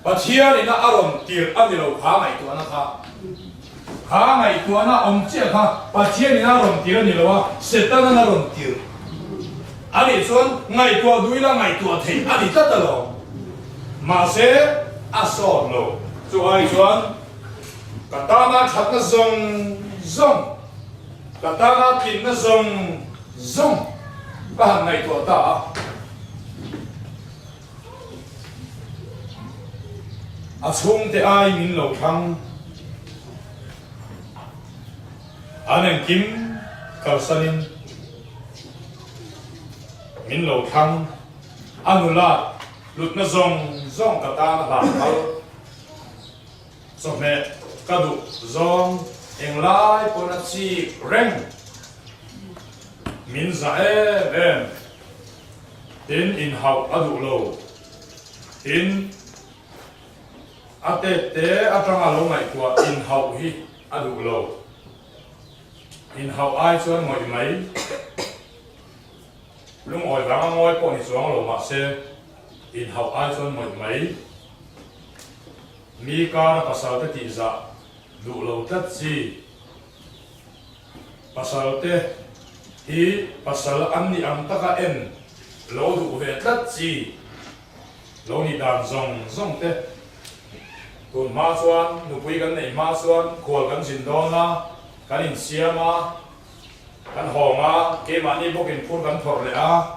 Pathian ina a rawn tirh a ni lo kha ngaihtuahna kha. Kha ngaihtuahna awm chiah kha Pathian ina a rawn tirh a ni lo a, Setanan a rawn tirh a nih chuan ngaihtuah duh ila ngaihtuah theih a ni tlat alawm. Mahse, a sawt lo. Chu ai chuan ka tana thatna zawng zawng, ka tana tlinna zawng zawng ka han ngaihtuah ta a. A chhungte ai min lo thlang. An engkim kalsanin min lo thlang. A nula hlutna zawng zawng ka tan a hlan phal. Chawhmeh ka duh zawng englai pawn a chik reng. Min zah em em. Tin inhauh a duh lo. Tin a tet te atanga lo ngaihtuah inhauh hi a duh lo. Inhauh ai chuan ngawih mai. Lungawi vanga ngawi pawh ni chuang lo mahse inhauh ai chuan ngawih mai. Mi kara pasal te tihzah duh lo tlat chi. Pasal te hi pasal an nih ang taka en lo duh ve tlat chi lo nih dan zawng zawng te. Tun hma chuan nupui kan neih hma chuan khual kan zin dawn a, kan insiam a, kan hawng a, keimahni bawkin phur kan phawrh leh a,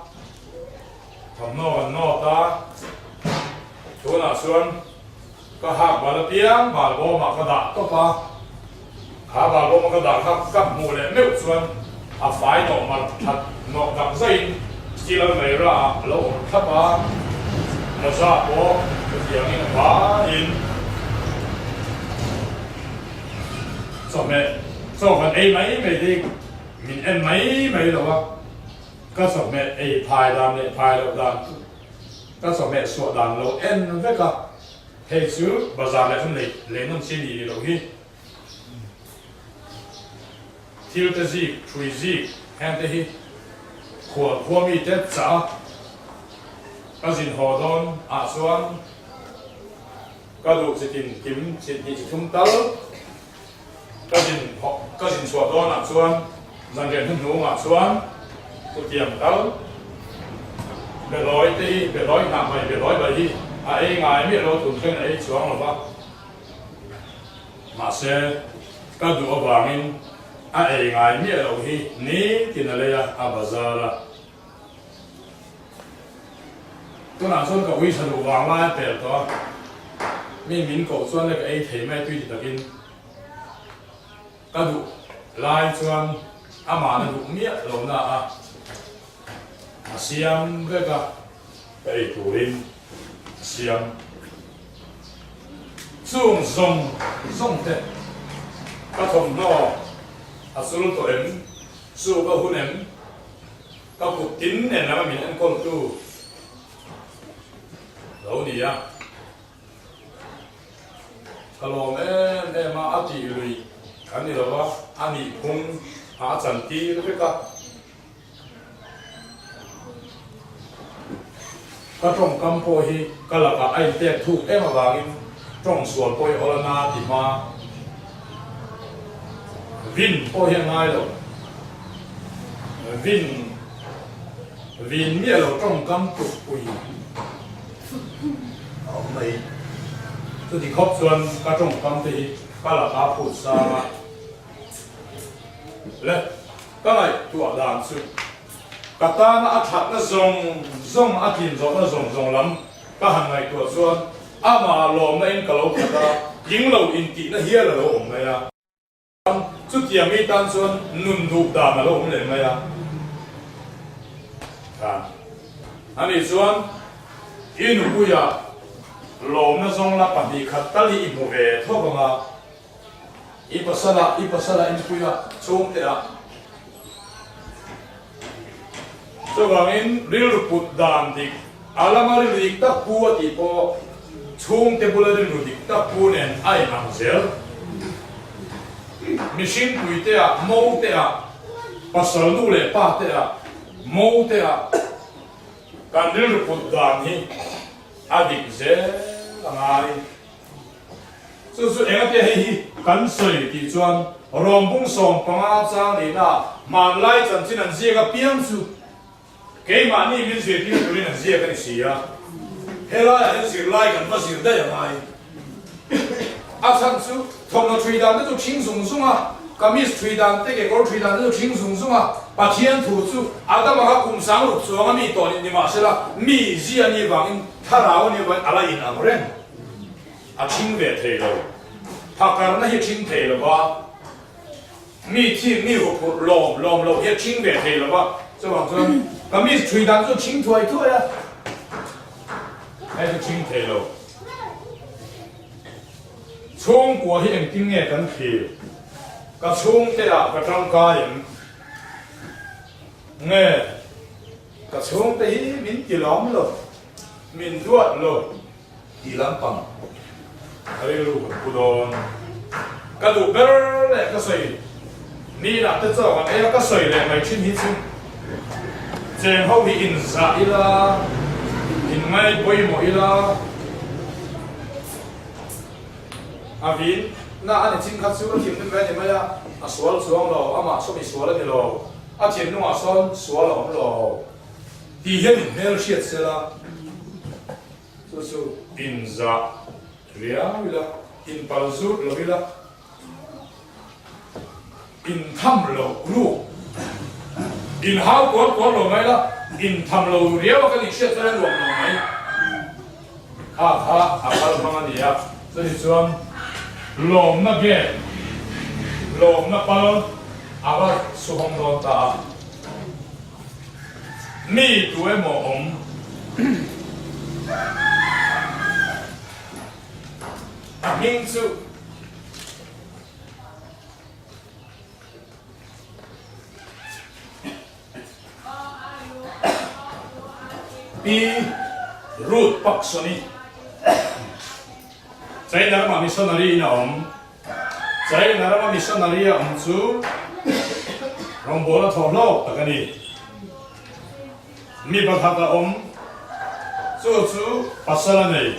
thawmhnaw kan nawt a, tunah chuan Ka hak bal apiang balbawmah ka dah tawp a, kha balbawma ka dah kha ka hmuh leh meuh chuan a fai nawh mar that nawh tak zaiin steel almirah ah a lo awm thlap a, mawza pawh chutiangin a vaiin chawhmeh chaw kan ei mai mai te min en mai mai lo a, ka chawhmeh ei phai dan leh phai loh dan Ka chawhmeh suah dan lo en vek a, hei chu bazar leh chu nei lei nawn chi ni rih loh hi. Thil te zik, hrui zik heng te hi khual khua mi te chah a, ka zin haw dawn ah chuan ka duh chi tin kim chi hnih chi thum tal. Ka zin ka zin chhuah dawnah chuan zanriah hnuhnungah chuan chutiang tal Behlawi te hi Behlawi hnah mai Behlawi bai hi a ei ngai miah lo tun thleng a ei chuang lo va, mahse ka duh avangin a ei ngai miah loh hi nitin a lei a, a bazar a. Tunah chuan ka ui tha duh vang lai a pel tawh a, mi min koh chuan le ka ei thei mai tui ti takin ka duh lai chuan amah na duh miah lo na a, a siam vek a, ka ei turin a siam. Chung zawng zawng te ka thawmhnaw a chul tawh em, chu ka hun em? Ka kut tin nen lama min enkawltu lo ni a, ka lawm em em a, a tih lui kan ni lo va, a nihphung a a chan tir vek a. Ka tawngkam pawh hi ka lakah a inpek thuk em avangin tawng sual pawh hi awl a na ti hma. Vin pawh hi a ngai lo. Vin vin miah lo tawngkam tukpui a awm mai. Chuti khawp chuan ka tawngkam te hi ka laka phut sang a. Le ka ngaihtuah dan chu ka tana a thatna zawng zawng a tlin zawhna zawng zawng lam ka han ngaihtuah chuan amah lawmna in ka lo khat a, tling lo intihna hial a lo awm mai a. Chutiang mi tan chuan nun duh dan a lo awm leh mai a. Khan ani chuan i nupuia lawmna zawng la 2 khat tal hi i hmu ve thawk ang a, i pasala i pasala i nupuia chhungte ah. Chuvangin rilru put dan dik, a lama rilru dik tak pu a tih pawh chhungte bula rilru dik tak pu nen a inang zel. Mihring puite ah, mo te ah, pasal nu leh pa te ah, mo te ah kan rilru put dan hi a dik zel. a ngai. Chu chu engatia hei hi kan sawi tih chuan Rawmbung 15 chang nihna hmanlai chanchin an ziak apiang chu Keimahni min zirtir turin an ziak a ni si a, helaiah hian zirlai kan va zir daih a ngai. A chhan chu thawmhnaw thui dan te chu ṭhing zung zung a, kamis thui dan te, kekawr thui dan te chu ṭhing zung zung a, Pathian thu chu Adama kha kum 6000 chuanga mi tawh ni nimahsela mi zia ni vangin thlarau a nih avangin a la in ang reng. A ṭhing ve thei lo. Phakarna hi ṭhing thei lo va. Mi thik mi huphurh lawm lawm loh hi a ṭhing ve thei lo va, chuvang chuan kamis ṭhui dan chu ṭhing thuai thuai a, hei chu ṭhing thei lo. Chhungkua hi engtin nge kan thlir? Ka chhungte ah ka ṭangkai em? Nge ka chhungte hi min ti lawm lo, min duat lo? Tih lampang rilru kan pu dawn. Ka duh ber leh ka sawi Nina te chaw kan ei a, ka sawi leh mai thin hi chu cheng ho hi inzah ila, inngai pawimawh ila, a vin na a ni chin kha chu a thinrim ve a ni mai a, a sual chuang lo, amah saw mi sual a ni lo, a thinlungah sawn sual a awm lo tih hian inhmel hriat sela. Chu chu inzah riau ila, inpal zut lo ila, intham lo ruk, inhau kual kual lo mai ila, intham lo riau a kan inhriat chuan a nuam lo mai. Kha kha a kal hmang a ni a, chumi chuan lawmna gate, lawmna pal a va suhawm dawn ta a. Mi tu emaw awm? A hming chu Pi Ruth Paxson-i, China rama missionary in a awm. China rama missionary a awm chu rawngbawlna thawh hlawk tak a ni. Mi pakhat a awm, chu chu pasal a nei.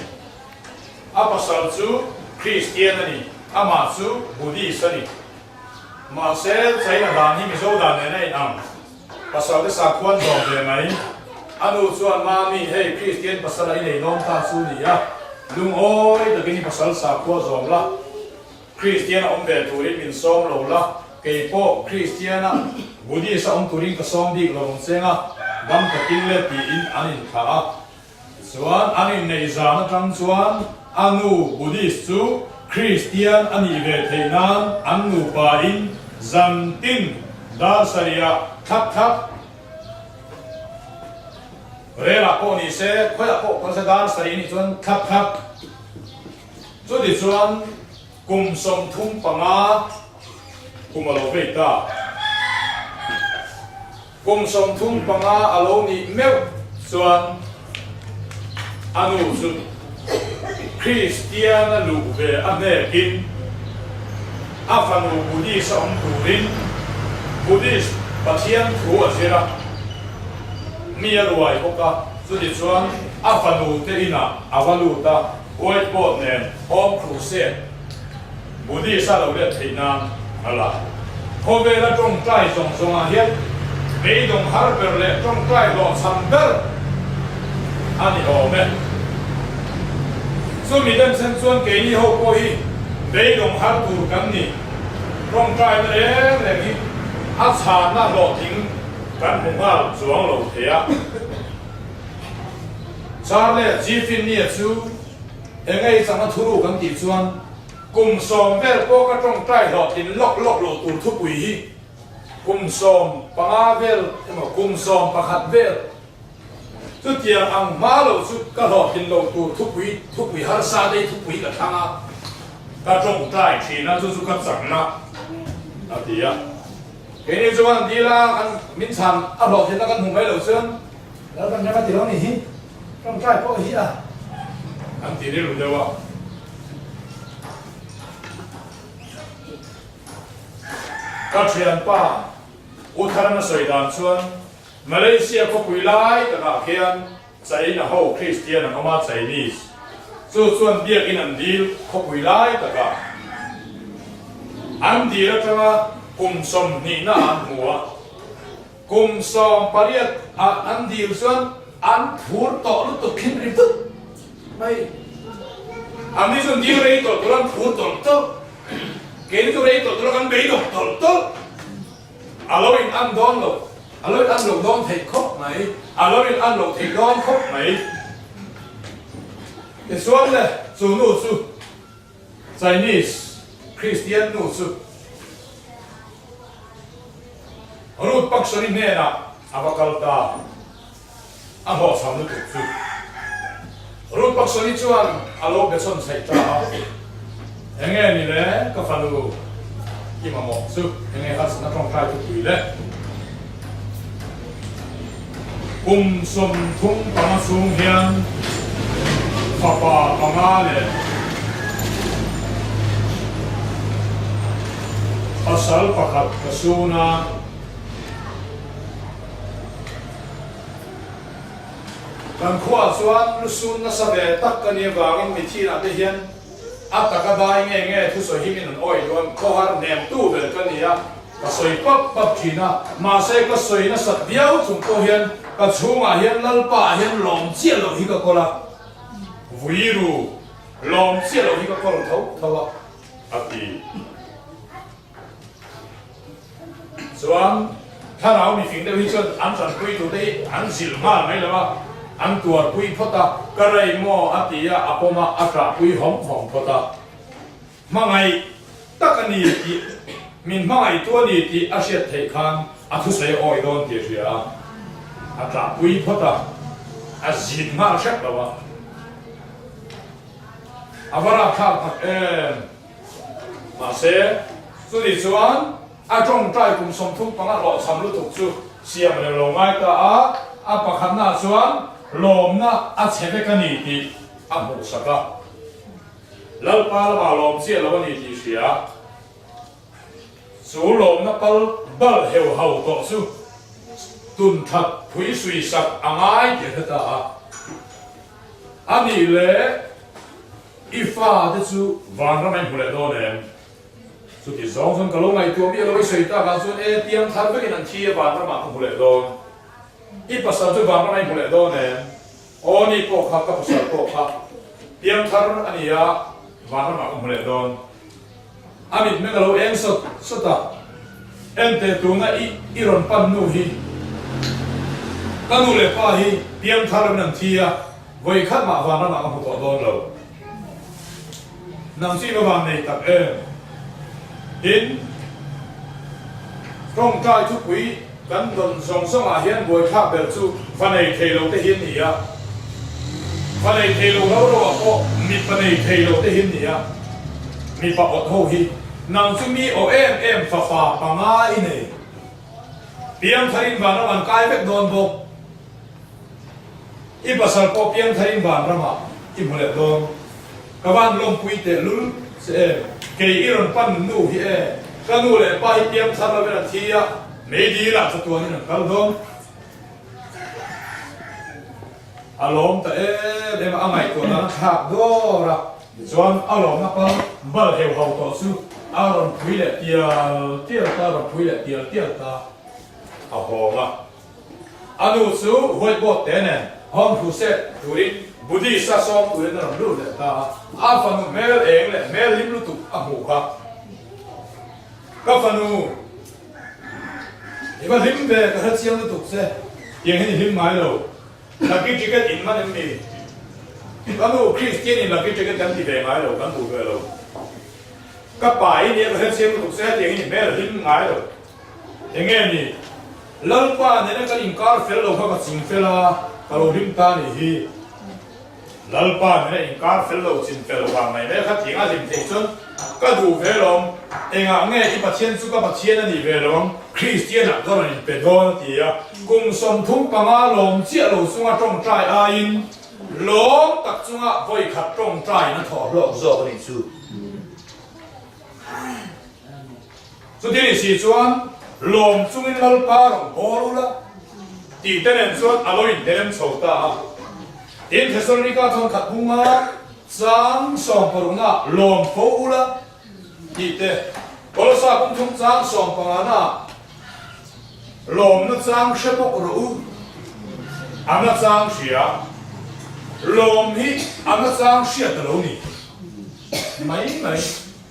A pasal chu Kristian a ni, amah chu Buddhist a ni. Mahse, China dan hi Mizo dan nen a inang. Pasal te sakhuan zawm ve mai. A nu chuan, Mami, hei Kristian pasal a i nei nawm ta chu ni a, lungawi takin i pasal sakhua zawm la, Kristian a awm ve turin min sawm lo la, kei pawh Kristian a Buddhist a awm turin ka sawm bik lo ang cheng a, dam takin le tiin an inthlah a. Tichuan, an inneih zan atang chuan a nu Buddhist chu Kristian a nih ve theih nan an nupa in zan tin dar sarihah thlap thlap relah pawh ni se, khawiah pawh kal se dar sarih nih chuan thlap thlap. Chutichuan kum 35 kum a lo vei ta. Kum 35 a lo nih meuh chuan a nu chu Kristian a luh ve a hnekin a fanu Buddhist a awm turin Buddhist Pathian thu a zir a, mi a ruai bawk a, chutichuan a fanu te inah a va lut a, whiteboard nen Home Crusade Buddhist a lo let theih nan a la. Khawvela tawngtai zawng zawngah hian beidawng har ber leh tawngtai hlawhchham ber a ni awm e. Chumi denchhen chuan keini ho pawh hi beidawng har tur kan ni. Tawngtaina reng reng hi a chhanna hlawhtling kan hmu nghal chuang lo thei a. Charles G. Finney-a chu Engei changa thuru kan tih chuan kum 10 vel pawh ka tawngtai hlawhtlin lawk lawk lo tur thupui hi kum 15 vel emaw kum 11 vel chutiang ang hma lo chu ka hlawhtlin lo tur thupui thupui harsa dei thupui ka thlang a, ka tawngtai thin a chu chu ka chakna a ti a. Keini chuan dila kan min chhan a hlawhtlinna kan hmu mai loh chuan Lalpan rem a ti lo ni hi. Tawngtai pawh hi a an ti rilru deuh a. Ka thianpa U Tharan a sawi dan chuan Malaysia khawpui lai takah khian China ho Christian an awm a, Chinese. Chu chuan biakin an dil khawpui lai takah an dil atanga kum sawmhnihna an hmu a, kum 18 ah an dil chuan an phur tawh lutuk khin ri vut mai. Anni chuan dil rei tawlh tawlh an phur tawlh tawlh, keini chu rei tawlh tawlh a kan beidawng tawlh tawlh. A lo in an dawn lo, a lo in an lo dawn theih khawp mai, a lo in an lo theih dawn khawp mai. Tichuan le, chu nu chu Chinese Christian nu chu Ruth Paxson-i hnenah a va kal ta. A hlawhchham lutuk chu Ruth Paxson-i chuan a lo be chhawn chhaih ta a, Enge ni le ka fanu i mamawh chu enge harsatna tawngtai thupui le? Kum 35 chhung hian fapa panga leh pasal pakhat ka sun a. Kan khuaah chuan lusun nasa ve tak ka nih avangin mithinah te hian a taka dai nge nge thusawi hi min rawn awih duan khawhar hnemtu ber ka ni a, ka sawi pap pap thin a, mahse ka sawi nasat viau chung pawh hian ka chhungah hian Lalpa ah hian lawm chiah loh hi ka kawl a, vui ru lawm chiah loh hi ka kawl tho tho a, a ti. Chuan thlarau mifing deuh hi chuan an tanpui tur te hi an zilh nghal mai lo a, an tuarpui phawt a, ka rei maw a ti a, a pawm a, a ṭahpui hawm hawm phawt a. Hmangaih tak a ni tih, min hmangaihtu a ni tih a hriat theih khan a thusawi a awi dawn tih a hria a, a ṭahpui phawt a, a zin nghal hrep lo a. A va rakthlak tak em! Mahse, chuni chuan a tawngtai kum 35 hlawhchham lutuk chu siam rem lo ngai ta a, a pakhatnaah chuan lawmna a chhe vek a ni tih a hmuhsak a. Lalpa lamah lawm chiah lo a ni tih hria. Chu lawmna pal bal heu ho tawh chu tun that phui suisak a ngai tih a hre ta a. A nih leh I fa te chu vanram a inhmu leh dawn em? Chuti zawng chuan ka lo ngaihtuah miah lo, i sawi takah chuan e piang thar vekin an thi a vanramah ka hmu leh dawn. I pasal chu vanram a inhmu leh dawn em? Aw ni pawh kha ka pasal pawh kha piang thar a ni a, vanramah ka hmu leh dawn. A mitmeng a lo eng sawt sawt a, Enteh tuna i i rawn pan nu hi ka nu leh pa hi piang thar in an thi a, vawi khat mah vanramah ka hmu tawh dawn lo. Nang chu i va van nei tak em? Tin, tawngtai thupui kan dawn zawng zawngah hian buaithlak ber chu va nei thei lo te hi an ni a, va nei thei lo ro ro ah pawh mipa nei thei lo te hi an ni a, mipa awt ho hi nang chu mi aw em em fapa panga i nei. Piangtharin vanram an kai vek dawn bawk. I pasal pawh piangtharin vanramah i hmu leh dawn. Ka van lawmpui teh lul che em? Kei i rawn pan nu hi e. Ka nu leh pa hi piangthar lovin an thi a, meidil ah chatuanin an kal dawn. A lawm ta em em a, a ngaihtuah dan a thlak dawr a. Tichuan a lawmna pal bal heu ho tawh chu a rawn phui leh tial tial ta, a rawn phui leh tial tial ta a hawng a. A nu chu whiteboard te nen home crusade turin Buddhist a sawm turin a rawn lut leh ta a. A fanu hmel eng leh hmel hlim lutuk a hmuh kha. Ka fanu, i va hlim ve, ka hrechiang lutuk che. Tiang hian i hlim ngai lo. Lucky ticket in man em ni? Ka nu, Kristian in lucky ticket kan ti ve ngai lo, kan duh ve lo. Ka pa i nia ka hrechiang lutuk che, hetiang hian i hmel a hlim ngai lo. Enge ni? Lalpa nena kan inkar fel lo kha ka ching fel a, ka lo hlim ta nih hi. Lalpa nena inkar fel lo chin fel vang mai mai kha tiang a hlim theih chuan ka duh ve lo ang. Engah nge i Pathian chu ka Pathian a nih ve lo ang, Kristian ah ka rawn inpe dawn a ti a. Kum 35 lawm chiah lo chunga tawngtai aiin lawm tak chunga vawikhat tawngtaiin a thawh hlawk zawk a nih chu. Chuti ni si chuan lawm chungin Lalpa rawn haw ula tih te nen chuan a lo inhelem chho ta a. Tin, Thesalonika chuan khat hung a. Chang sawmparukna lawm fo ula tih te, Kolosa kawngthum chang sawmpangana lawmna chang hre bawk rawh u, a na chang hria, lawm hi a na chang hriat a lo ni mai mai.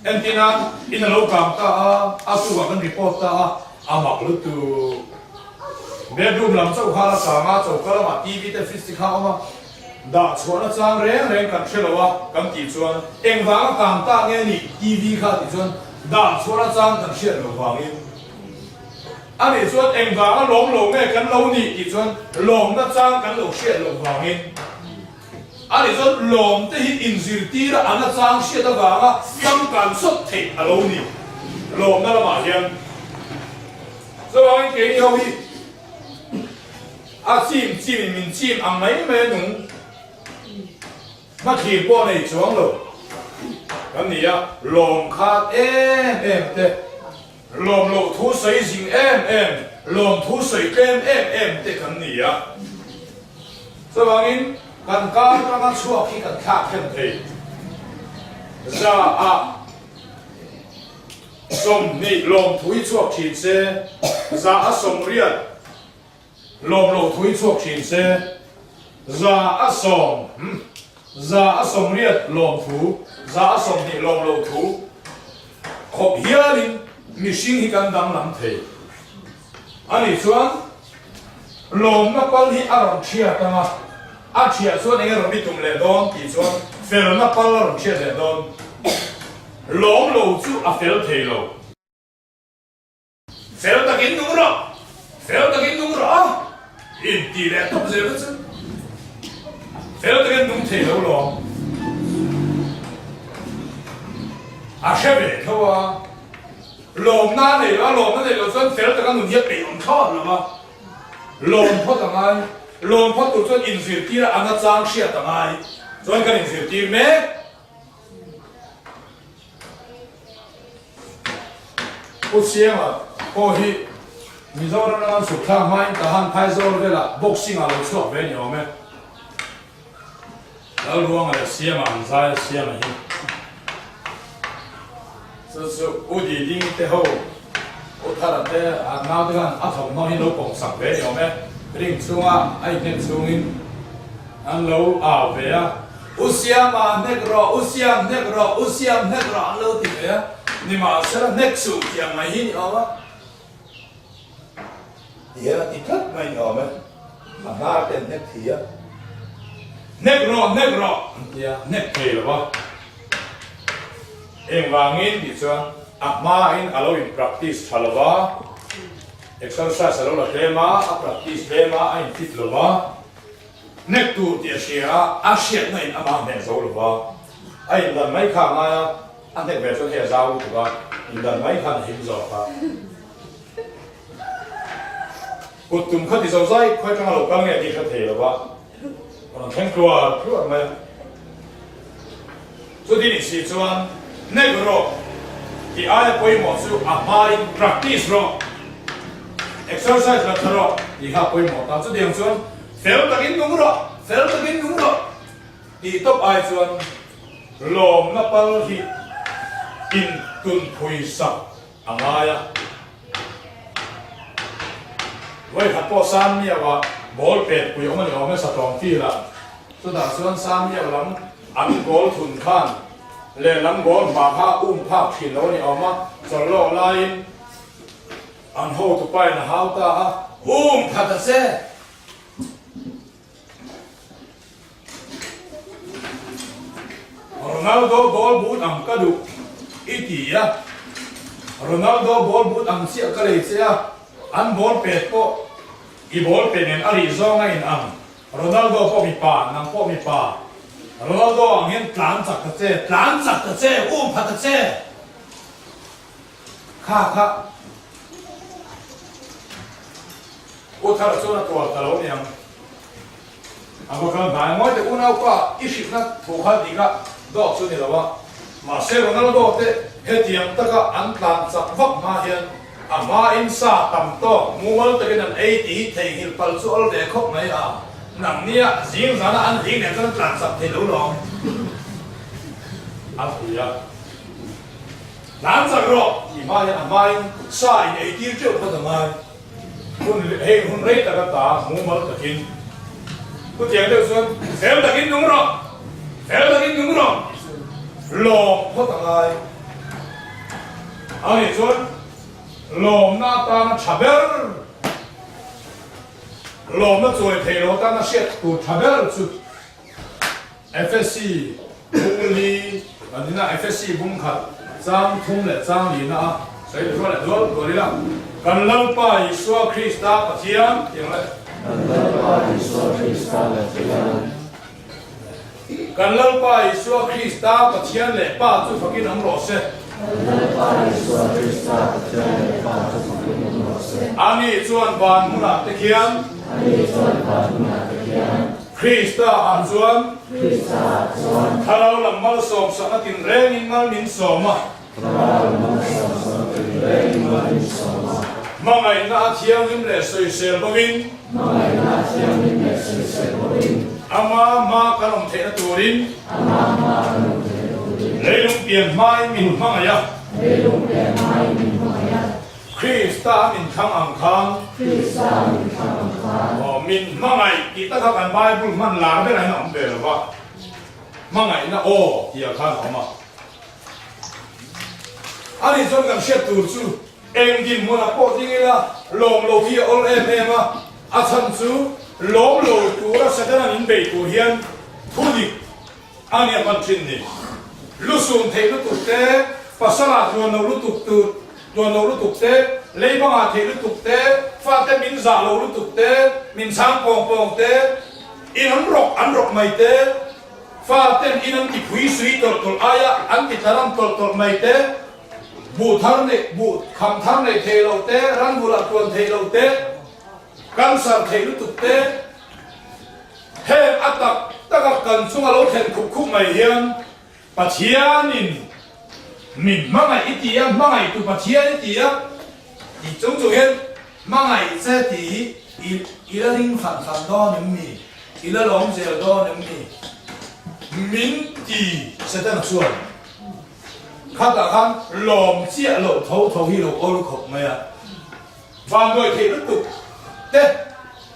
Entina in a lo kang ta a, a tukah kan report ta a, a mak lutuk. Bedroom lam chauh kha la kang a, choka lamah TV te fridge te kha a awm a, Dah chhuahna chang reng reng kan hre lo a kan tih chuan engvanga kang ta nge nih TV kha tih chuan dah chhuahna chang kan hriat loh vangin a nih chuan engvanga lawm lo nge kan lo nih tih chuan lawmna chang kan lo hriat loh vangin a nih chuan lawm te hi inzirtir a ana chang hriat avanga changkan sawt theih a lo ni lawmna lamah hian chuvangin keini ho hi A chim chim in min chim ang mai mai a nung. Hmathlir pawh nei chuang lo kan ni a, lawm khat em em te, lawm loh thu sawi zing em em, lawm thu sawi tlem em em te kan ni a. Chuvangin kan kar atanga chhuak hi kan thlak them thei. Za ah 20 lawm thu hi chhuak thin se, za a 80 Lawm loh thu hi chhuak thin se, 100, 180 lawm thu, 120 lawm loh thu khawp hialin mihring hi kan danglam thei. A nih chuan lawmna pal hi a rawn thiat ang a, a thiah chuan eng rawn i tum leh dawn tih chuan felna pal a rawn thiat leh dawn. Lawm lo chu a fel thei lo. Fel takin nung rawh, fel takin nung rawh a inti leh tawp zel kha chu fel takin nung thei lo lawm. A hre ve tho a, lawmna a nei lo a, lawmna nei lo chuan fel taka nun hi a peih awm thlawt lo va, lawm phawt a ngai, lawm phawt tur chuan inzirtir a nachang hriat a ngai, chuan kan inzirtir mek. Pu Siama pawh hi Mizoram lama chhuk thlak hmain Tahan Phaizawl velah boxing ah lo chhuak ve ni awm e. Lalruanga leh Siama ang zai a Siama hi. Chu chu U Diding te ho, U Thara te an nau te khan a thawmhnaw hi lo pawm sak ve ni awm e. Ring chhunga a inhnek chhungin an lo au ve a. U Siama hnek rawh, U Siam hnek rawh, U Siam hnek rawh an lo ti ve a, nimahsela hnek suh tih ang mai hi ni awm a. Ti hian a ti tlat mai ni awm e, a hnar te an hnek thi a. Hnek rawh, hnek rawh an ti a, hnek thei lo va. Engvangin tih chuan a hmain a lo in practice tha lo va, exercise a lo la tlem a, a practice tlem a, a in fit lo va. Hnek tur tih a hria a, a hriatna in amah hnek zo lo va, a indan mai kha a ngai a, a hnek ve chuan hei a zau lutuk a, indan mai khan a him zawk a. Kut tum kha ti zo zai khawi atanga lo kal nge tih hre thei lo va, a rawn thleng tluar tluar mai a. Chuti nih si chuan hnek rawh tih aia pawimawh chu a hmain practice rawh, exercise la tha rawh tih kha a pawimawh ta. Chutiang chuan fel takin nung rawh, fel takin nung rawh tih tawp ai chuan lawmna pal hi intunphui sak a ngai a. Vawikhat pawh Samiau-ah ball pet pui awm a ni awm e Satawng field-ah. Chutah chuan Samiau lam an goal thun khan lehlam goal hma kha um phak thin lo a ni awm a, chawlh lawk laiin an hotupain a hau ta a, Um khat a che! Ronaldo ball boot ang ka duh i ti a, Ronaldo ball boot ang chiah ka lei che a, an ball pet pawh i ball pet nen a rih zawng a in ang, Ronaldo pawh mipa, nang pawh mipa, Ronaldo ang hian tlan chak ta che, tlan chak ta che, um pha ta che, kha kha. U Thara chuan a tuar ta lo niang. A va kal hnai mawi te unaupa i hrilhna thu kha dik a dawt chu ni lo a, mahse Ronaldo te hetiang taka an tlan chak vak hma hian a hmain sa tam tawk mumal takin an ei tih hi theihnghilh pal chu al ve khawp mai a, nang nia zing zana an hling nen chuan an tlan chak thei lo lawm. A ti a. Tlan chak rawh tih hma hian a hmain sa in ei tir teuh phawt a ngai. Hun hei hun rei tak ata mumal takin chutiang deuh chuan fel takin nung rawh, fel takin nung rawh lawm phawt a ngai. Ani chuan lawmna atana tha ber, lawmna chuai thei lo atana hriat tur tha ber chu FSC bung li kan tina FSC bung khat chang thum leh chang lina a sawi ta rual leh dual dual ila kan Lalpa Isua Krista Pathian tih ang le. Kan Lalpa Isua Krista Pathian. Kan Lalpa Isua Krista Pathian leh Pa chu fakin awm rawh se. Kan Lalpa Isua Krista Pathian leh Pa chu fakin awm rawh se. Ani chuan van hmunah te khian. Ani chuan van hmunah te khian. Krista ah chuan Thlarau lam malsawmsakna tinrengin mal min sawm a. Hmangaihna a thianghlim leh sawisel bawkin Ama hma kan awm theihna turin Leilung pian hmain min hmangaih a. Krista a min thlang ang khan. Krista a min thlang ang khan. Aw, min hmangaih tih taka kan Bible hman lar berah hian a awm ve lo va, hmangaihna aw tih ah khan a awm a. Ani chuan kan hriat tur chu eng dinhmunah pawh ding ila lawm lo hi a awl em em a, a chhan chu lawm lo tura Satan-a'n in bei tur hian thu dik A nia hman thin ni. Lusum theih lutuk te, pasala tluan lo lutuk tur tluan lo lutuk te, leibanga theih lutuk te, fate min zah lo lutuk te, min chhang pawng pawng te, in an rawk an rawk mai te, faten in an ti phui sui tawlh tawlh aia an ti tlaram tawlh tawlh mai te, buh thar neih buh kham thar neih theih loh te, ranbulah tluan theih loh te, cancer theih lutuk te, Heng a tak taka kan chunga lo thlen khup khup mai hian Pathianin min hmangaih i ti a, hmangaihtu Pathian i ti a, tih chung chung hian hmangaih che tih hi i i la ring fan fan dawn em ni? I la lawm zel dawn em ni? Min ti Setana chuan khatah khan lawm chiah loh tho tho hi lo awl khawp mai a. Vanduai theih lutuk te,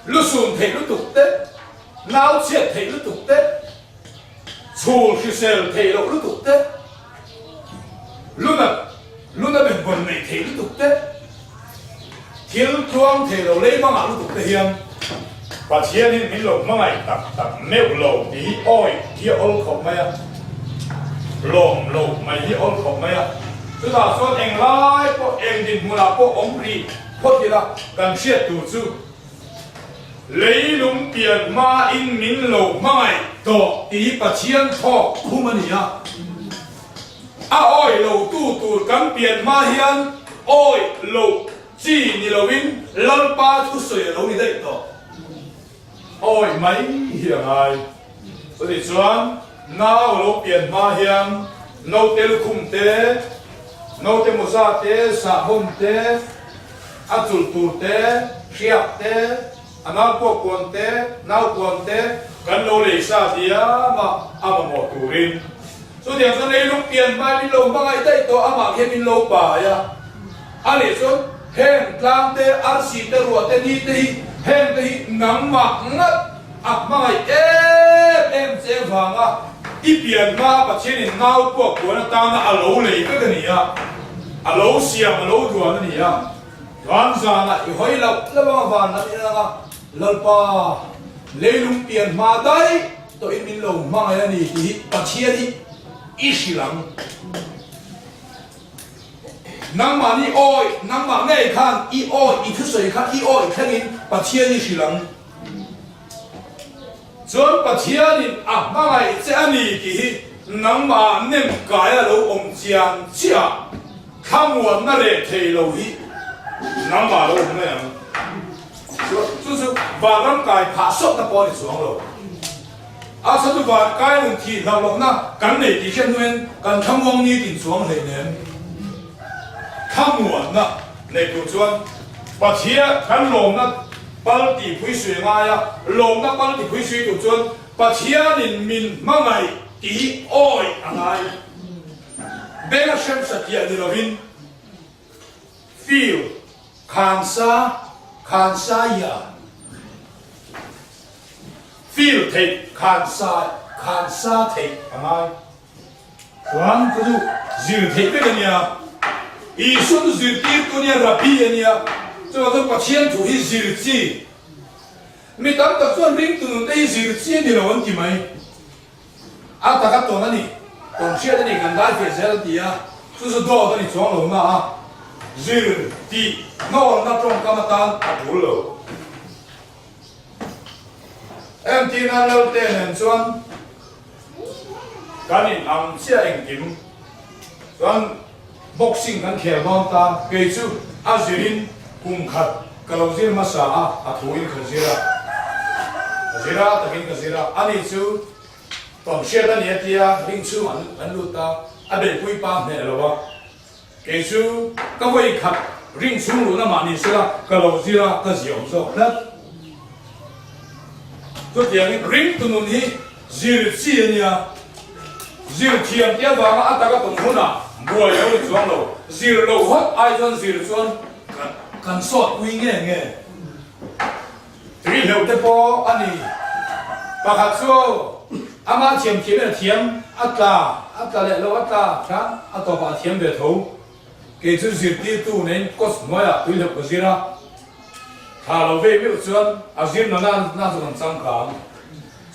lusum theih lutuk te, nau chhiat theih lutuk te, chhul hrisel theih loh lutuk te, luna luna benvawn neih theih lutuk te, thil tluang thei lo lei hmangah lutuk te hian Pathianin min lo hmangaih tak tak meuh lo tih hi awi hi a awl khawp mai a, lawm lo mai hi a awl khawp mai a. Chutah chuan englai pawh eng dinhmunah pawh awm rih phawt ila kan hriat tur chu leilung pian hmain min lo hmangaih tawh tih hi Pathian thawk khum a ni a. A awi lo tu tur kan pian hma hian awi loh chi ni loin Lalpa thusawi a lo ni daih tawh. Awi mai hi a ngai. Chutih chuan nau lo pian hma hian naute lukhum te, naute mawza te, sahbawn te, a chulh tur te, hriak te, a nau pawh puan te, nau puan te kan lo lei sa diam a, a mamawh turin. Chutiang chuan leilung pian hma min lo hmangaih daih tawh amah khian min lo pai a. A nih chuan heng tlang te, arsi te, ruah te, ni te hi heng te hi nangmah ngat a hmangaih em em che vanga i pian hma Pathianin nau puak puan atana a lo lei vek a ni a, a lo siam a lo duan a ni a. Van zanah i hawi loh loh anga van lam i lang a, Lalpa leilung pian hma daih tawhin min lo hmangaih a ni tih hi Pathian hi i hrilh ang. Nangmah ni awi, nangmah ngei khan i awi, i thusawi kha i awi thlengin Pathian i hrilh ang. Chuan Pathianin a hmangaih che a ni tih hi nangmah nem kai a lo awm chiang chiah thlamuanna reh thei lo hi nangmah lo awm mai ang. Chu chu vanram kai phah sawtna pawh a ni chuang lo. A chhatu van kai lung thih hlauh lohna kan nei tih hriat hnuin kan thlamuang ni tin chuang hleinem. Thlamuanna nei tur chuan Pathian kan lawmna pal tih phui sui a ngai a, lawmna pal tih phui sui tur chuan Pathianin min hmangaih tih hi awi a ngai. Benga hrem satliah ni lovin feel khansa khansa ia feel theih khansa khansa theih a ngai. Chuan chu chu zir theih vek a nia. Isua chu zirtirtu a nia, Rabbi a nia. Chuvang chuan Pathian thu hi zir chi. Mi tam tak chuan ringtu nun te hi zir chi a ni lo an ti mai. A taka tawn a ni, tawn hriat a ni, kan dai fiah zel an ti a, chu chu dawt a ni chuang lo na a, zir tih hnawlna tawngkam atan a tul lo. Entirna Lalte nen chuan kan in ang chiah engkim chuan boxing kan khel dawn ta, kei chu a zirin kum khat ka lo zir hmasa a, a thu in ka zir a, ka zir a takin ka zir a, ani chu tawn hriat a ni a tia ring chhung an lut a, a beihpui pa hneh lo a. Kei chu ka vawi khat ring chhung luhna mah ni sela ka lo zir a, ka ziah awm zawk tlat. Chutiangin ringtu nun hi zir chi a nia. Zir thiam tih avanga a taka tum hunah buai lo ni chuang lo. Zir loh hawt ai chuan zir chuan kan sawt pui nge nge. Tui hleuh te pawh a ni. Pakhat chu ama thiam thiam in a thiam, a tla, a tla leh lo a tla khan a tawpah a thiam ve tho. Kei chu zirtirtu neiin coach hnuaiah tui hleuh ka zir a, thla lo vei meuh chuan a zir na na chu kan changkang.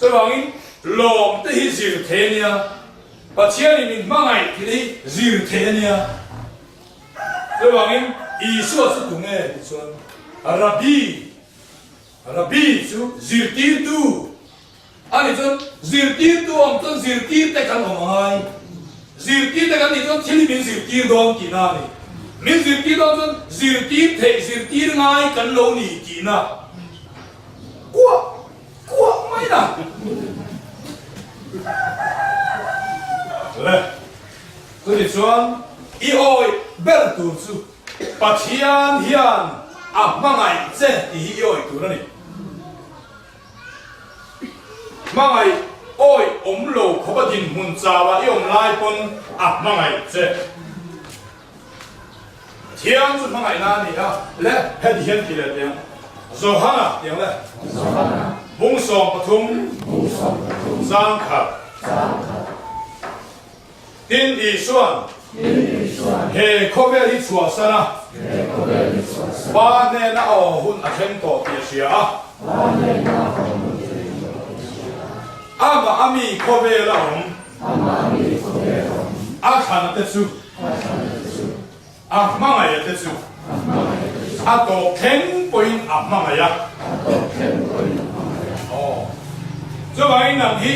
Chuvangin lawm te hi zir thei a nia, Pathianin min hmangaih thil hi zir thei a nia. Chuvangin Isua chu tunge tih chuan Rabbi, Rabbi chu zirtirtu a nih chuan zirtirtu awm chuan zirtirte kan awm a ngai. Zirtirte kan nih chuan thil hi min zirtir dawn tihna a ni. Min zirtir dawn chuan zirtir theih zirtir ngai kan lo ni tihna. Kuah kuah mai na. Le. Chutih chuan i awih ber tur chu Pathian hian a hmangaih che tih hi i awih tur a ni. Hmangaih awih awm lo khawpa dinhmun chauah i awm lai pawn a hmangaih che. Pathian chu hmangaihna a ni a, le heti hian ti leh tiang Johana tiang le bung 13 zangkhat. Tin Isuan he khawvel hi chhuahsan a, Pa hnena a aw hun a thleng tawh tih a hria a. Amah a mi khawvel a awm, a thlana te chu, a hmangaih a te chu, a tawp thleng pawhin a hmangaih a. Aw. Chuvangin nang hi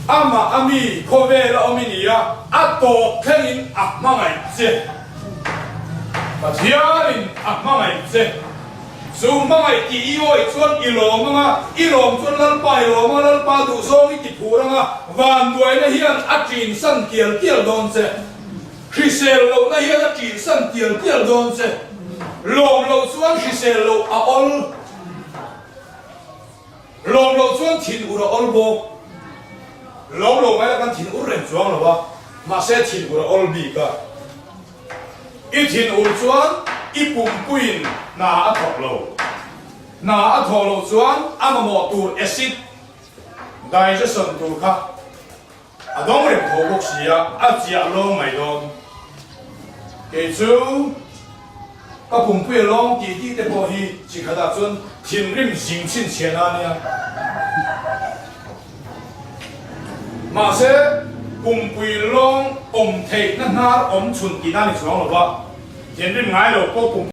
amah a mi khawvel a awm i ni a, a tawp thlengin a hmangaih che. Pathianin a hmangaih che. Chu hmangaih tih i awih chuan i lawm ang a, i lawm chuan Lalpa i lawm ang a, Lalpa duhzawng i ti phur ang a, vanduaina hian a ṭinsan tial tial dawn che. Hrisel lohna hian a ṭihsan tial tial dawn che. Lawm loh chuan hrisel loh a awl. Lawm loh chuan thin ur a awl bawk. Lawm lo mai la kan thin ur reng chuang lo a, mahse thin ur a awl bik a. I thin ur chuan i pumpuiin hna a thawk lo. Hna a thawh loh chuan a mamawh tur acid digestion tur kha A dawng reng tho bawk si a, a chiah lawng mai dawn. Kei chu ka pumpui a lawng tih tih te pawh hi chi khatah chuan thinrim zing chhinchhiahna a nia. Mahse, pumpui lawng awm theihna hnar awm chhun tihna a ni chuang lo va, thinrim ngai lo pawh pumpui.